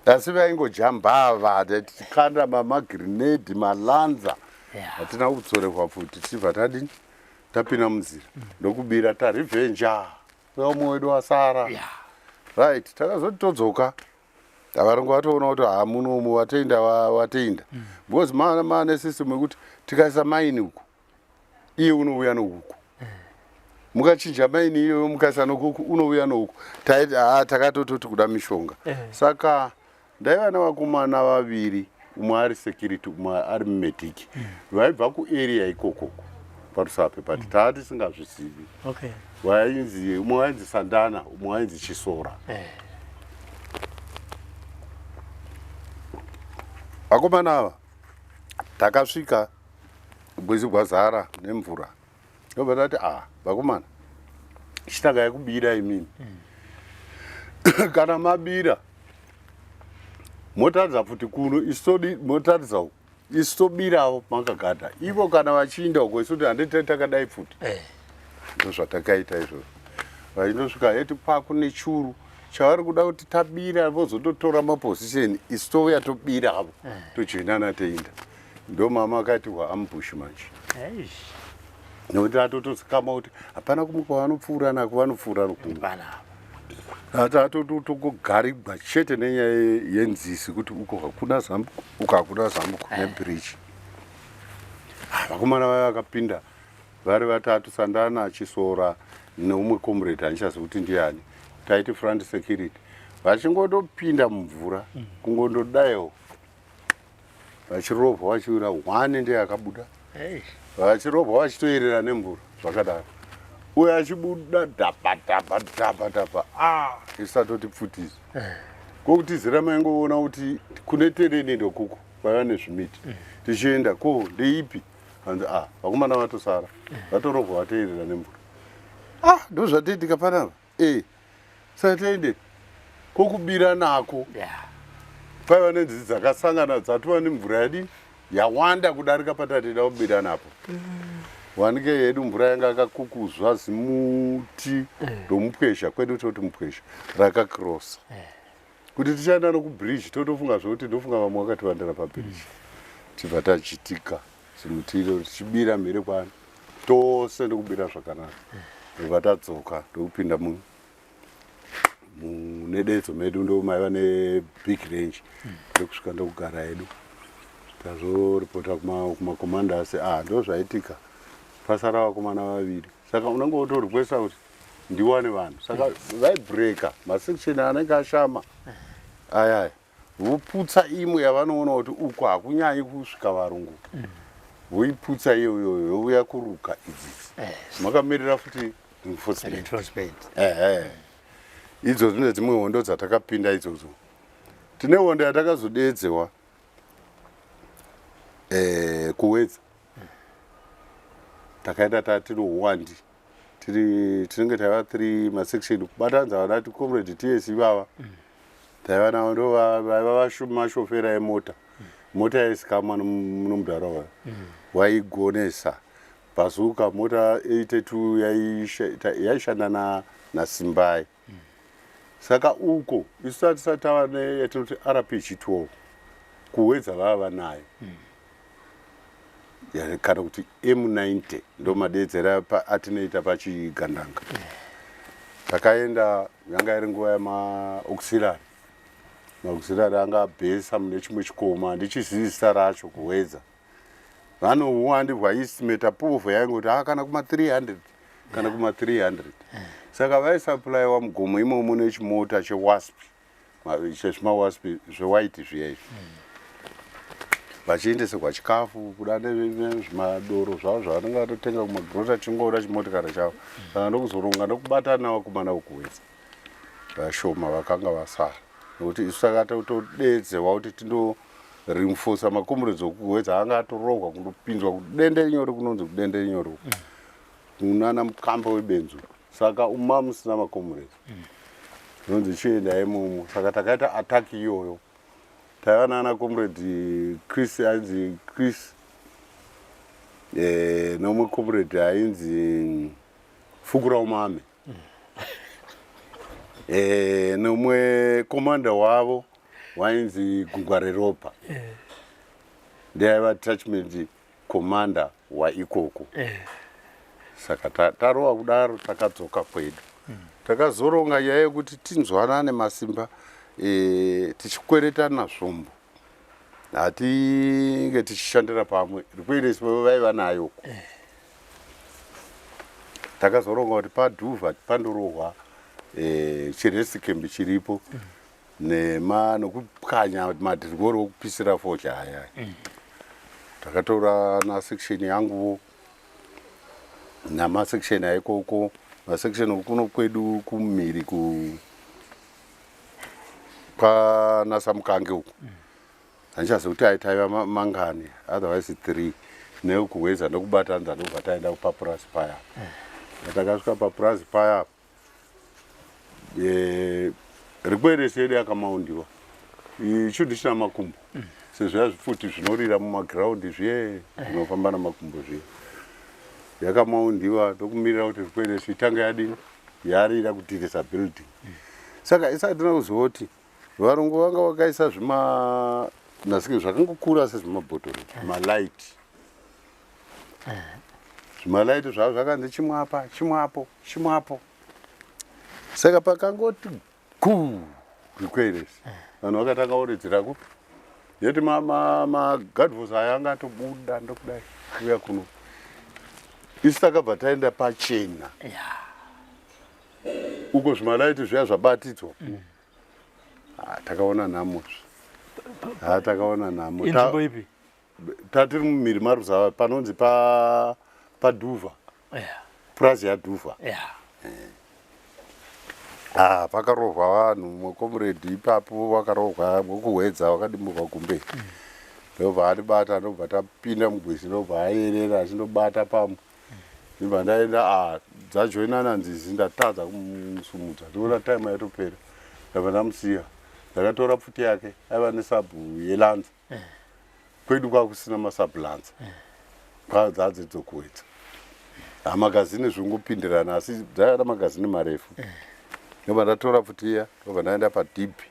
Asi vaingojambava, tichikanda mamagrenade, malanza. Hatina kudzorerwa futi. Tichibva tadini, tapinda munzira ndokubira, tarevhenja umwe wedu wasara. Right, takazoti todzoka, varungu vatoona kuti hamunomu watoenda, watoenda, because maane system yekuti tikaisa maini uku, iye unouya nouku, mukachinja maini iyoyo mukaisa nokuku, unouya nouku. Taiti haa, takatototi kuda mishonga. Saka ndaiva nevakomana vaviri, umwe ari security, umwe ari mumedic, vaibva kuarea ikokoko paRusape, but taa tisingazvizivi. Wainzi umwe wainzi Sandana, umwe wainzi Chisora. Vakomana ava takasvika rwizi gwazara nemvura, ndobva tati, "A vakomana, chitangai kubira imimi. Kana mabira, motaridza futi kuno, isu motaridza uku, isu tobirawo makagadha ivo. Kana vachiinda uko, isu handiti takadai futi." Ndozvatakaita izvozvo. Vachindosvika heti kwakune churu chavari kuda kuti tabira, vozototora maposition, isu touya tobiravo, tojoinana, toinda. Ndo mama akaitirwa ambush manje. Eish. Nekuti atotozikama kuti hapana kumwe kwavanopfuura nako, vanopfuura nokumwe. Panapa. Atatotogogarigwa chete nenyaya yenzisi, kuti uko hakuna zambuko, uko hakuna zambuko nebridge. Ah, vakomana vaya vakapinda vari vatatu, Sandana, Chisora neumwe comrade handichazi kuti ndiani, taiti front security. Vachingotopinda mumvura, kungondodaiwo, vachirovha, vachiwira, one ndiye akabuda. Eish. Vachirovha, vachitoerera nemvura zvakadaro, uyo achibuda dhapa dhapa dhapa dhapa. A isatoti pfutizi kwokutizira, maingoona kuti kune tereni ndokuku kwaiva nezvimiti. Tichienda ko ndeipi, hanzi, "A vakomana vatosara, vatorovha, vatoerera nemvura." Ah, ndo zvatoitika panapa. E, saka taende Kokubira nako paiva nenzizi dzakasangana dzatova nemvura yadi yawanda kudarika patatida kubira napo. Wanike yedu mvura yanga akakukuzva zimuti romupwesha kwedu toti mupwesha rakakrosa kuti tichaenda nokubridge totofunga zvekuti ndofunga vamwe vakativandira pabridge tibva tachitika zimuti iro tichibira mhere kwani tose ndokubira zvakanaka ndobva tadzoka ndokupinda mu munededzo medu ndo maiva nebig range ndokusvika ndokugara hedu tazoripota kumacommanders ah ndo zvaitika pasara vakomana vaviri saka unenge wotorequesta kuti ndiwane vanhu saka vaibreaka masection anenge ashama ayaya voputsa imwe yavanoona kuti uku hakunyanyi kusvika varungu voiputsa iyoyoyo youya kuruka idzidzi makamirira futi reinforcement. Ehe, idzodzo ndedzimwe hondo dzatakapinda idzodzo. Tine hondo yatakazodeedzewa kuwedza takaenda tatiri uwandi tiri tinenge taiva three masection kubatanidza vana ti comrade ts ivava taiva navo ndo vaiva mashofera emota mota yaizikamwa nomudhara wayo waigonesa Bazooka mota 82 yaishanda naSimbai. Saka uko isu tatisati tava neyatinoti RPG 12 kuwedza vava vanayo kana kuti M90 ndo madeedzera atinoita pachigandanga. Takaenda yanga iri nguva yemaauxiliary. Maauxiliary anga abhesa mune chimwe chikomo handichizivi zita racho kuwedza. Vano huwandi hwaiestimata povho yaingoti ha kana kuma 300 kana kuma 300 saka vaisapulaiwa mugomo imomo nechimota chewasp chezvimawasp zvewhite zviya izvi vachiendeserwa chikafu kuda nezvimadoro zvavo zvavanenge vatotenga kumagrosa chingoda chimotikari chavo saka ndokuzoronga ndokubatana vakomana vokuwedza vashoma vakanga vasara nokuti isu takatodeedzewa kuti tindo reinforcer makomrades okuwedza anga atorohwa kundopinzwa kudende nyore kunonzi kudende nyore kunana mukambo webenzu saka uma musina makomrades nonzi chienda imomo saka takaita attack iyoyo taiva nana comrade Chris ainzi Chris nomwe comrade ainzi Fukura Umame nomwe commander wavo wainzi Gungwa reRopa ndiye aiva detachment commander waikoko. Saka tarova kudaro takadzoka kwedu. Takazoronga nyaya yekuti tinzwanane masimba tichikweretana zvombo hatinge tichishandira pamwe rikweresi vaiva nayo uko. Takazoronga kuti padhuvha pandorohwa chirest camp chiripo nema nokupwanya madhirigori okupisira fodya aya. Takatora na section yanguwo namasection aikoko masection okuno kwedu kumhiri ku kwana Samukange uku handichazivi kuti aitaiva mangani otherwise 3 nekuwedza nekubatanidza ndobva taenda kupapurasi paya. Takasvika papurasi paya rikweresi yedu yakamaundiwa chinhu china makumbo sezviya zvipfuti zvinorira mumagiraundi zviye zvinofamba namakumbo zviye yakamaundiwa ndokumirira kuti rikweresi itange yadini yarira kutirisa building. Saka isati kuziva kuti varungu vanga vakaisa zvima nasike zvakangokura sezvimabhotoro malight zvimalight zvavo zvakanzi chimwe apa chimwe apo chimwe apo. Saka pakangoti guu rikweresi vanhu vakatanga kuridzira kupi yeti magadvos aya anga atobuda ndokudai kuuya kuno isu takabva taenda pachena uko zvimalaiti zviya zvabatidzwa. Takaona nhamo. Takaona nhamo. Inzvimbo ipi? Tatiri mumhiri maruzava panonzi padhuvha purazi yadhuvha. Pakarohwa vanhu mukomredi ipapo vakarohwa vokuhwedza vakadimburwa gumbe. Ndobva atibata ndobva tapinda mugwizi ndobva ayerera achindobata pamwe. Ndobva ndaenda dzajoinana nzizi ndatadza kumusumudza. Ndinoona time yatopera. Ndabva ndamusiya. Ndakatora pfuti yake aiva nesabhu yelanza. Kwedu kwakusina masabhu lanza. Kwadzadzi dzokuwedza. Hamagazini zvingopindirana asi dzaiva magazini marefu. Ndobva ndatora pfuti iya ndobva ndaenda padhibhi.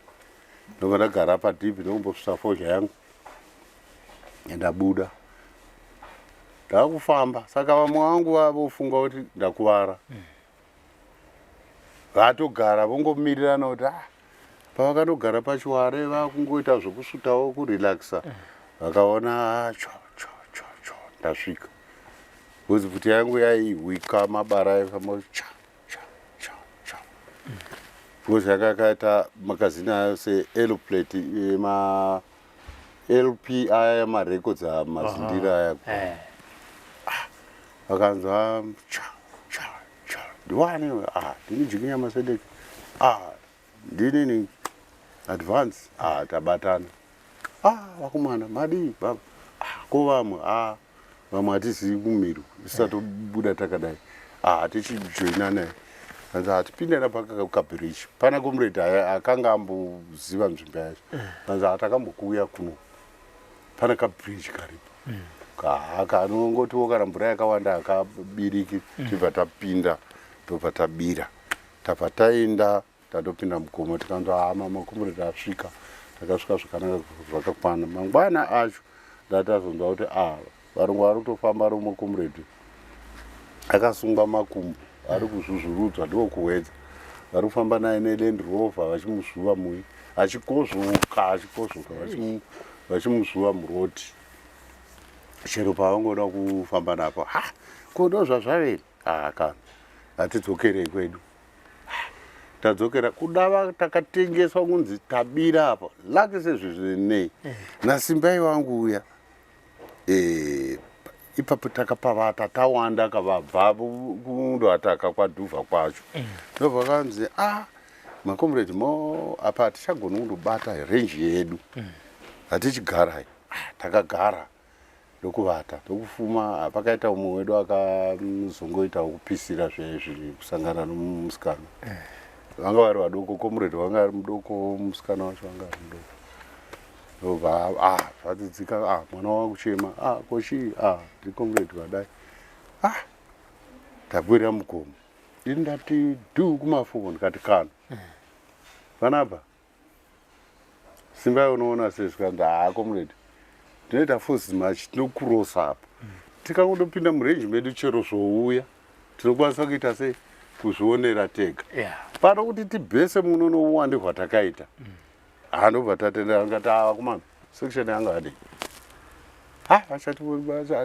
Ndobva ndagara padhibhi ndokumbosvisa fodya yangu. Ndabuda. Ndakufamba saka vamwe vangu vavofunga kuti ndakuvara. Vatogara vongomirirana kuti ah pavakanogara pachiware vakungoita zvekusvutawo kurelaxa vakaona ah, cho cho cho cho ndasvika because pfuti yangu yaihwika mabara aifamba cha cha cha cha because yanga yakaita makazini ayo seaeroplate ema lp aya marecords amazindira aya Eh. Vakanzwa cha cha cha ndiwani iwe? Ah, ndini Jikinya Masedeke. Ah, ndini ni advance. Ah, tabatana. Ah, vakomana madii baba. Ah, ko vamwe ah vamwe hatizivi kumiro isatobuda takadai. Ah, tichijoina naye. Hanzi hatipinde napakabhirichi. Pana comrade akanga amboziva nzvimbo yacho. Hanzi hatakambokuuya kuno. Pane kabridge karipo. Kanongotiwo kana mvura yakawanda hakabiriki tibva tapinda tobva tabira. Tabva taenda tatopinda mugomo tikanzwa hama makombure tasvika. Takasvika zvakanaka zvakakwana. Mangwana acho ndatazonzwa kuti ah varungu vari kutofamba ari mukomuredi akasungwa makumbo ari kuzvuzvurudzwa ndiko kuwedza vari kufamba naye neland rover vachimuzuva mui achikozvoka achikozvoka vachimuzuva muroti chero pavangoda kufamba napo ha ko ndo zvazvaveri ha kana hatidzokerei kwedu tadzokera kudava takatengeswa kunzi tabira apa laki sezvizvinei nasimbai wangu uya e, ipapo takapavata tawanda kavabva kundoataka kwadhuvha kwacho ndobva kanzi a ah, makomrade mo apa hatichagoni kundobata range yedu hatichigarai ah, takagara ndokuvata ndokufuma ah, pakaita umwe wedu akazongoitawo kupisira zvezvi kusangana nomusikana vanga vari vadoko comrade vanga ari mudoko musikana wacho vanga ari mudoko ndobva ah zvadzidzika ah mwana wakuchema ah kochii ah ndicomrade vadai ah ndakwira mugomo ini ndati dhu kumafuko ndikati kana panapa simba unoona sezvikanzi haa comrade tinoita force march tinokurosa apa tikangondopinda murange medu chero zvouya tinokwanisa kuita sei kuzvionera tega pano kuti tibhese muno nouwandi hwatakaita haa ndobva tatendera ndikati haa vakomana section yanga adii ha vachati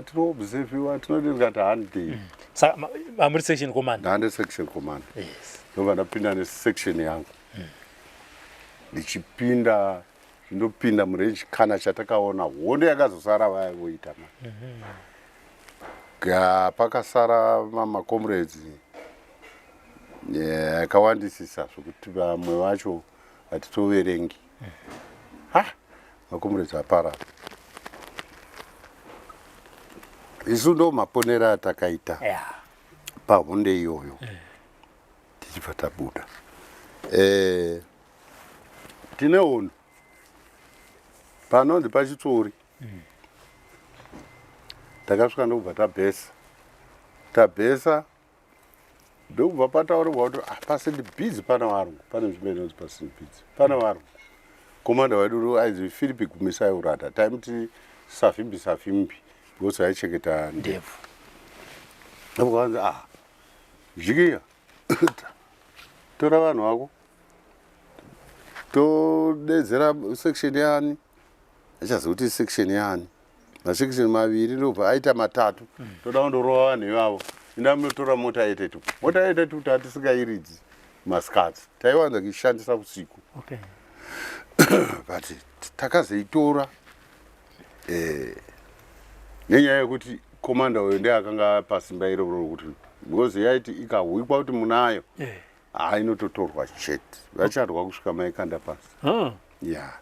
tinoobserviwa tinodi ndikati handei Saka amuri section commander? Ndande section commander. Yes. Ndobva ndapinda nesection yangu. Ndichipinda ndopinda murange kana chatakaona hondo yakazosara vaya voita ma. Ga pakasara mamacomrades yakawandisisa zvekuti vamwe vacho hatitoverengi. Ha macomrades aparara. Isu ndo maponero atakaita Yeah. pahonde iyoyo tichibva tabuda. Tine hondo panonzi pachitsori takasvika ndokubva tabhesa tabhesa ndokubva pataurirwa kuti ah, pasindi bhizi pana varungu pane nzvimbo inonzi pasindi bhizi pana varungu komanda wedu ainzi Philip Gumisai Urata taimuti Savimbi Savimbi because aichengeta ndebvu ndobva vanzi ah zvikiya tora vanhu vako todedzera section yani achaziva kuti section yani masection maviri ndobva aita matatu toda kundorova vanhu ivavo inda munotora mota yetetu mota yetetu tatisingairidzi masikati taiwanza kuishandisa usiku Okay. but takazoitora nenyaya yekuti komanda uyo ndiye akanga pasimba iroro rokuti because yaiti ikahwikwa kuti munayo haa inototorwa chete vacharwa kusvika maikanda pasi ya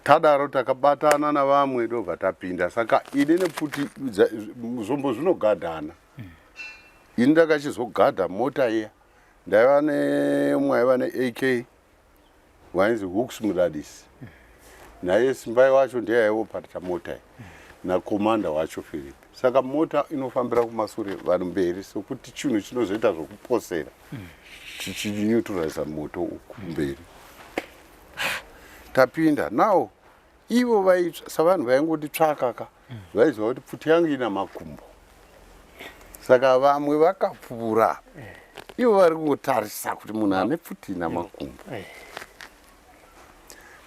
tadaro takabatana navamwe ndobva tapinda saka ini nepfuti zvombo zvinogadhana ini ndakachizogadha mota iya Ndaiva neumwe aiva neAK wainzi Hooks Mudadisi. Naye Simbai wacho ndiye aiopata mota iyi nakomanda wacho Philip. Saka mota inofambira kumasure, vanhu mberi, sokuti chinhu chinozoita zvokuposera chichineutraliza moto uku mberi. Tapinda now, ivo savanhu vaingonditsvaka ka, vaiziva kuti pfuti yangu ina makumbo, saka vamwe vakapfuura, ivo vari kungotarisa kuti munhu ane pfuti ina makumbo.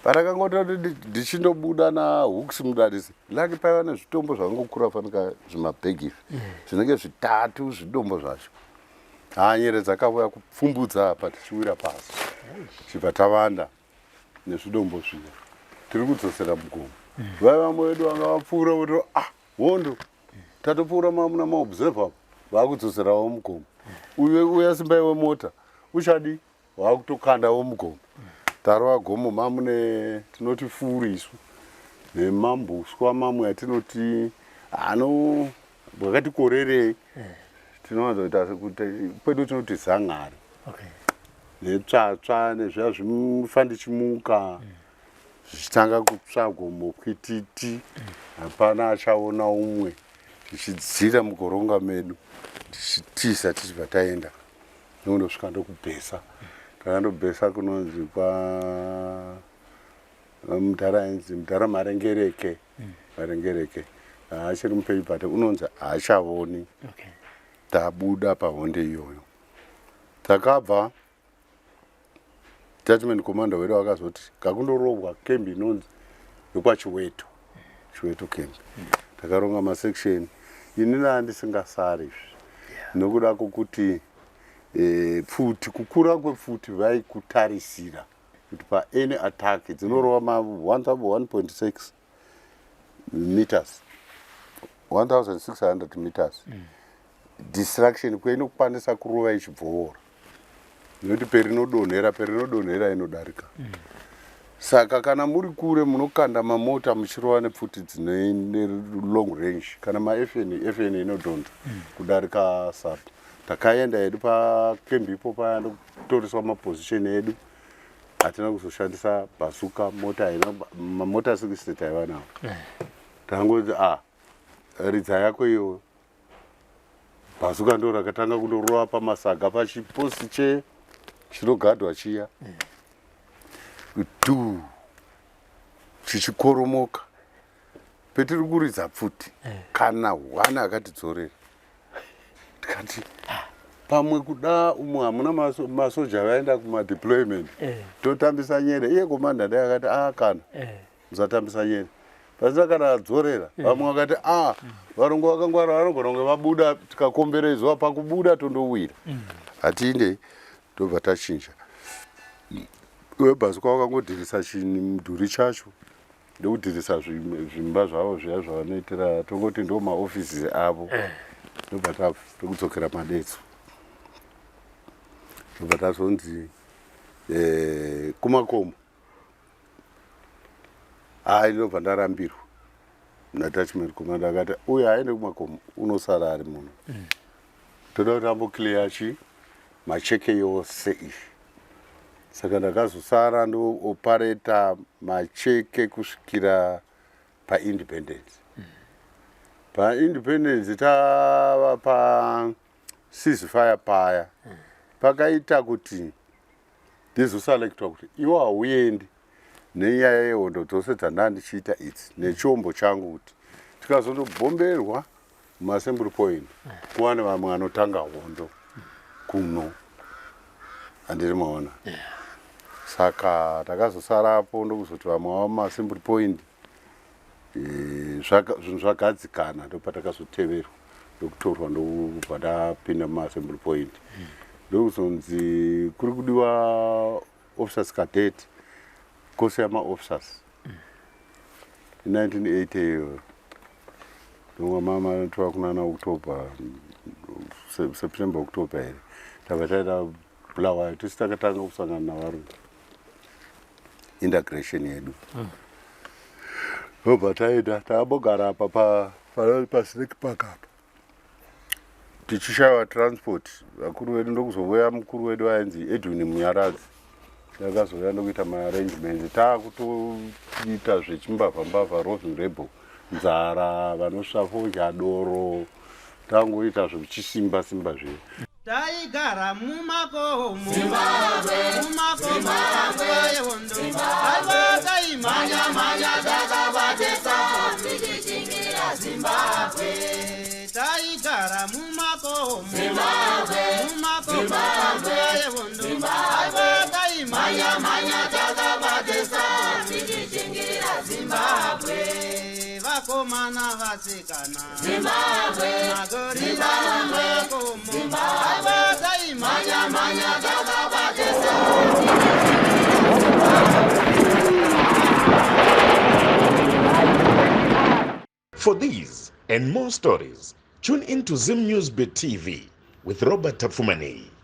Parakangototi ndichindobuda naHooks Mudadisi laki, paiva nezvitombo zvakangokura fanika zvimabhegi izvi, zvinenge zvitatu zvidombo zvacho. Hanyere dzakauya kupfumbudza apa, tichiwira pasi, chibva tavanda nezvidombo zviya, tiri kudzosera mugomo. Vai vamwe vedu vanga vapfuura voto, ah, hondo tatopfuura, mamuna maobserver vakudzoserawo mugomo. Uyo uya Simbai wemota uchadi vakutokandawo mugomo. Tarova gomo, mamune tinoti furi isu nemambuswa mamwe atinoti ano bwakati korerei, tinowanzoita kuti kwedu tinoti zangari netsvatsva nezviya zvifandichimuka zvichitanga kutsva gomo kwititi, hapana achaona umwe. Tichidzira mugoronga medu, tichitiza, tichibva taenda nokundosvika ndokubhesa. Takandobhesa kunonzi kwa mudhara ainzi mudhara Marengereke. Marengereke haachiri mupenyu, but unonzi haachavoni. Tabuda pahonde iyoyo, takabva detachment commander wedu akazoti kakundorobwa kembi inonzi yekwaChiweto, Chiweto camp. Takaronga masection, ini nandisingasari izvi nokuda kwokuti pfuti, kukura kwepfuti vaikutarisira kuti paany attack dzinorova ma 1.6 meters, 1600 meters destruction kweinokwanisa kurova ichibvovora, nekuti perinodonhera, perinodonhera inodarika. Saka kana muri kure munokanda mamota muchirova nepfuti dzine long range kana maFN. FN inodhonza kudarika sub. Takaenda hedu pakembi ipo paya, ndokutoriswa maposition edu. Hatina kuzoshandisa bazooka, mota haina mamota 60 taiva nawo. Tangoti, a ridza yako iyoyo bazooka, ndo rakatanga kundorova pamasaga pachiposi che chinogadwa chiya tu, chichikoromoka petiri kuridza pfuti. Kana hwana akatidzorera, tikati pamwe kuda umwe hamuna masoja vaenda kumadeployment, totambisa nyere. Iye komanda dai akati, a kana musatambisa nyere pasina kana adzorera. Vamwe vakati, a varungu vakangwara, vanogona kunge vabuda, tikakomberedzwa pakubuda tondowira. Hatiindei, tobva tachinja. Webhasi kwawakangodhirisa chimudhuri chacho, ndokudhirisa zvimba zvavo zviya zvavanoitira, tongoti ndo maofisi avo. Ndobva tokudzokera Madetso, ndobva tazonzi kumakomo. Hai, ndobva ndarambirwa nadetachment commander, akati uyu haende kumakomo, unosara ari muno. Toda kuti amboclear chi macheke yose iyi. Saka ndakazosara ndoopareta macheke kusvikira paindependence. Paindependence tava pa ceasefire paya, pakaita kuti ndizoselectwa kuti iwo hauendi nenyaya yehondo dzose dzandaa ndichiita idzi nechombo changu, kuti tikazondobhomberwa mumassembly point kuwane vamwe vanotanga hondo kuno, handiri maona? Saka takazosarapo, ndokuzoti vamwe vava mumassembly point, zvinhu zvagadzikana, ndopatakazoteverwa ndokutorwa, ndokubva ndapinda mumassembly point. Ndokuzonzi kuri kudiwa officers cadet, course yamaofficers, 1980 iyoyo, ndomwa mama tova kunana October, September, October here. Tabva taenda Bulawayo, tisi takatanga kusangana navarungu, integration yedu. Ndobva taenda, takambogara apa pasnake park apa. Tichishayiwa transport, vakuru vedu ndokuzouya, mukuru wedu ainzi Edwin Munyaradzi akazouya ndokuita maarrangements. Taakutoita zvechimbavha mbavha, roving rebel, nzara, vanosva fodya, doro, tangoita zvekuchisimba simba zviya. Taigara mumakomo, mumakomo nguva yehondo. Aiwa, taimhanya mhanya takabatesa tichichingirira Zimbabwe. Taigara mumakomo, mumakomo nguva yehondo. Aiwa, taimhanya mhanya takabatesa tichichingirira Zimbabwe. Vakomana, vasikana, Zimbabwe, magorila mumakomo. Aiwa, taimhanya mhanya takabatesa. For these and more stories, tune in to Zim News Bit TV with Robert Tapfumaneyi.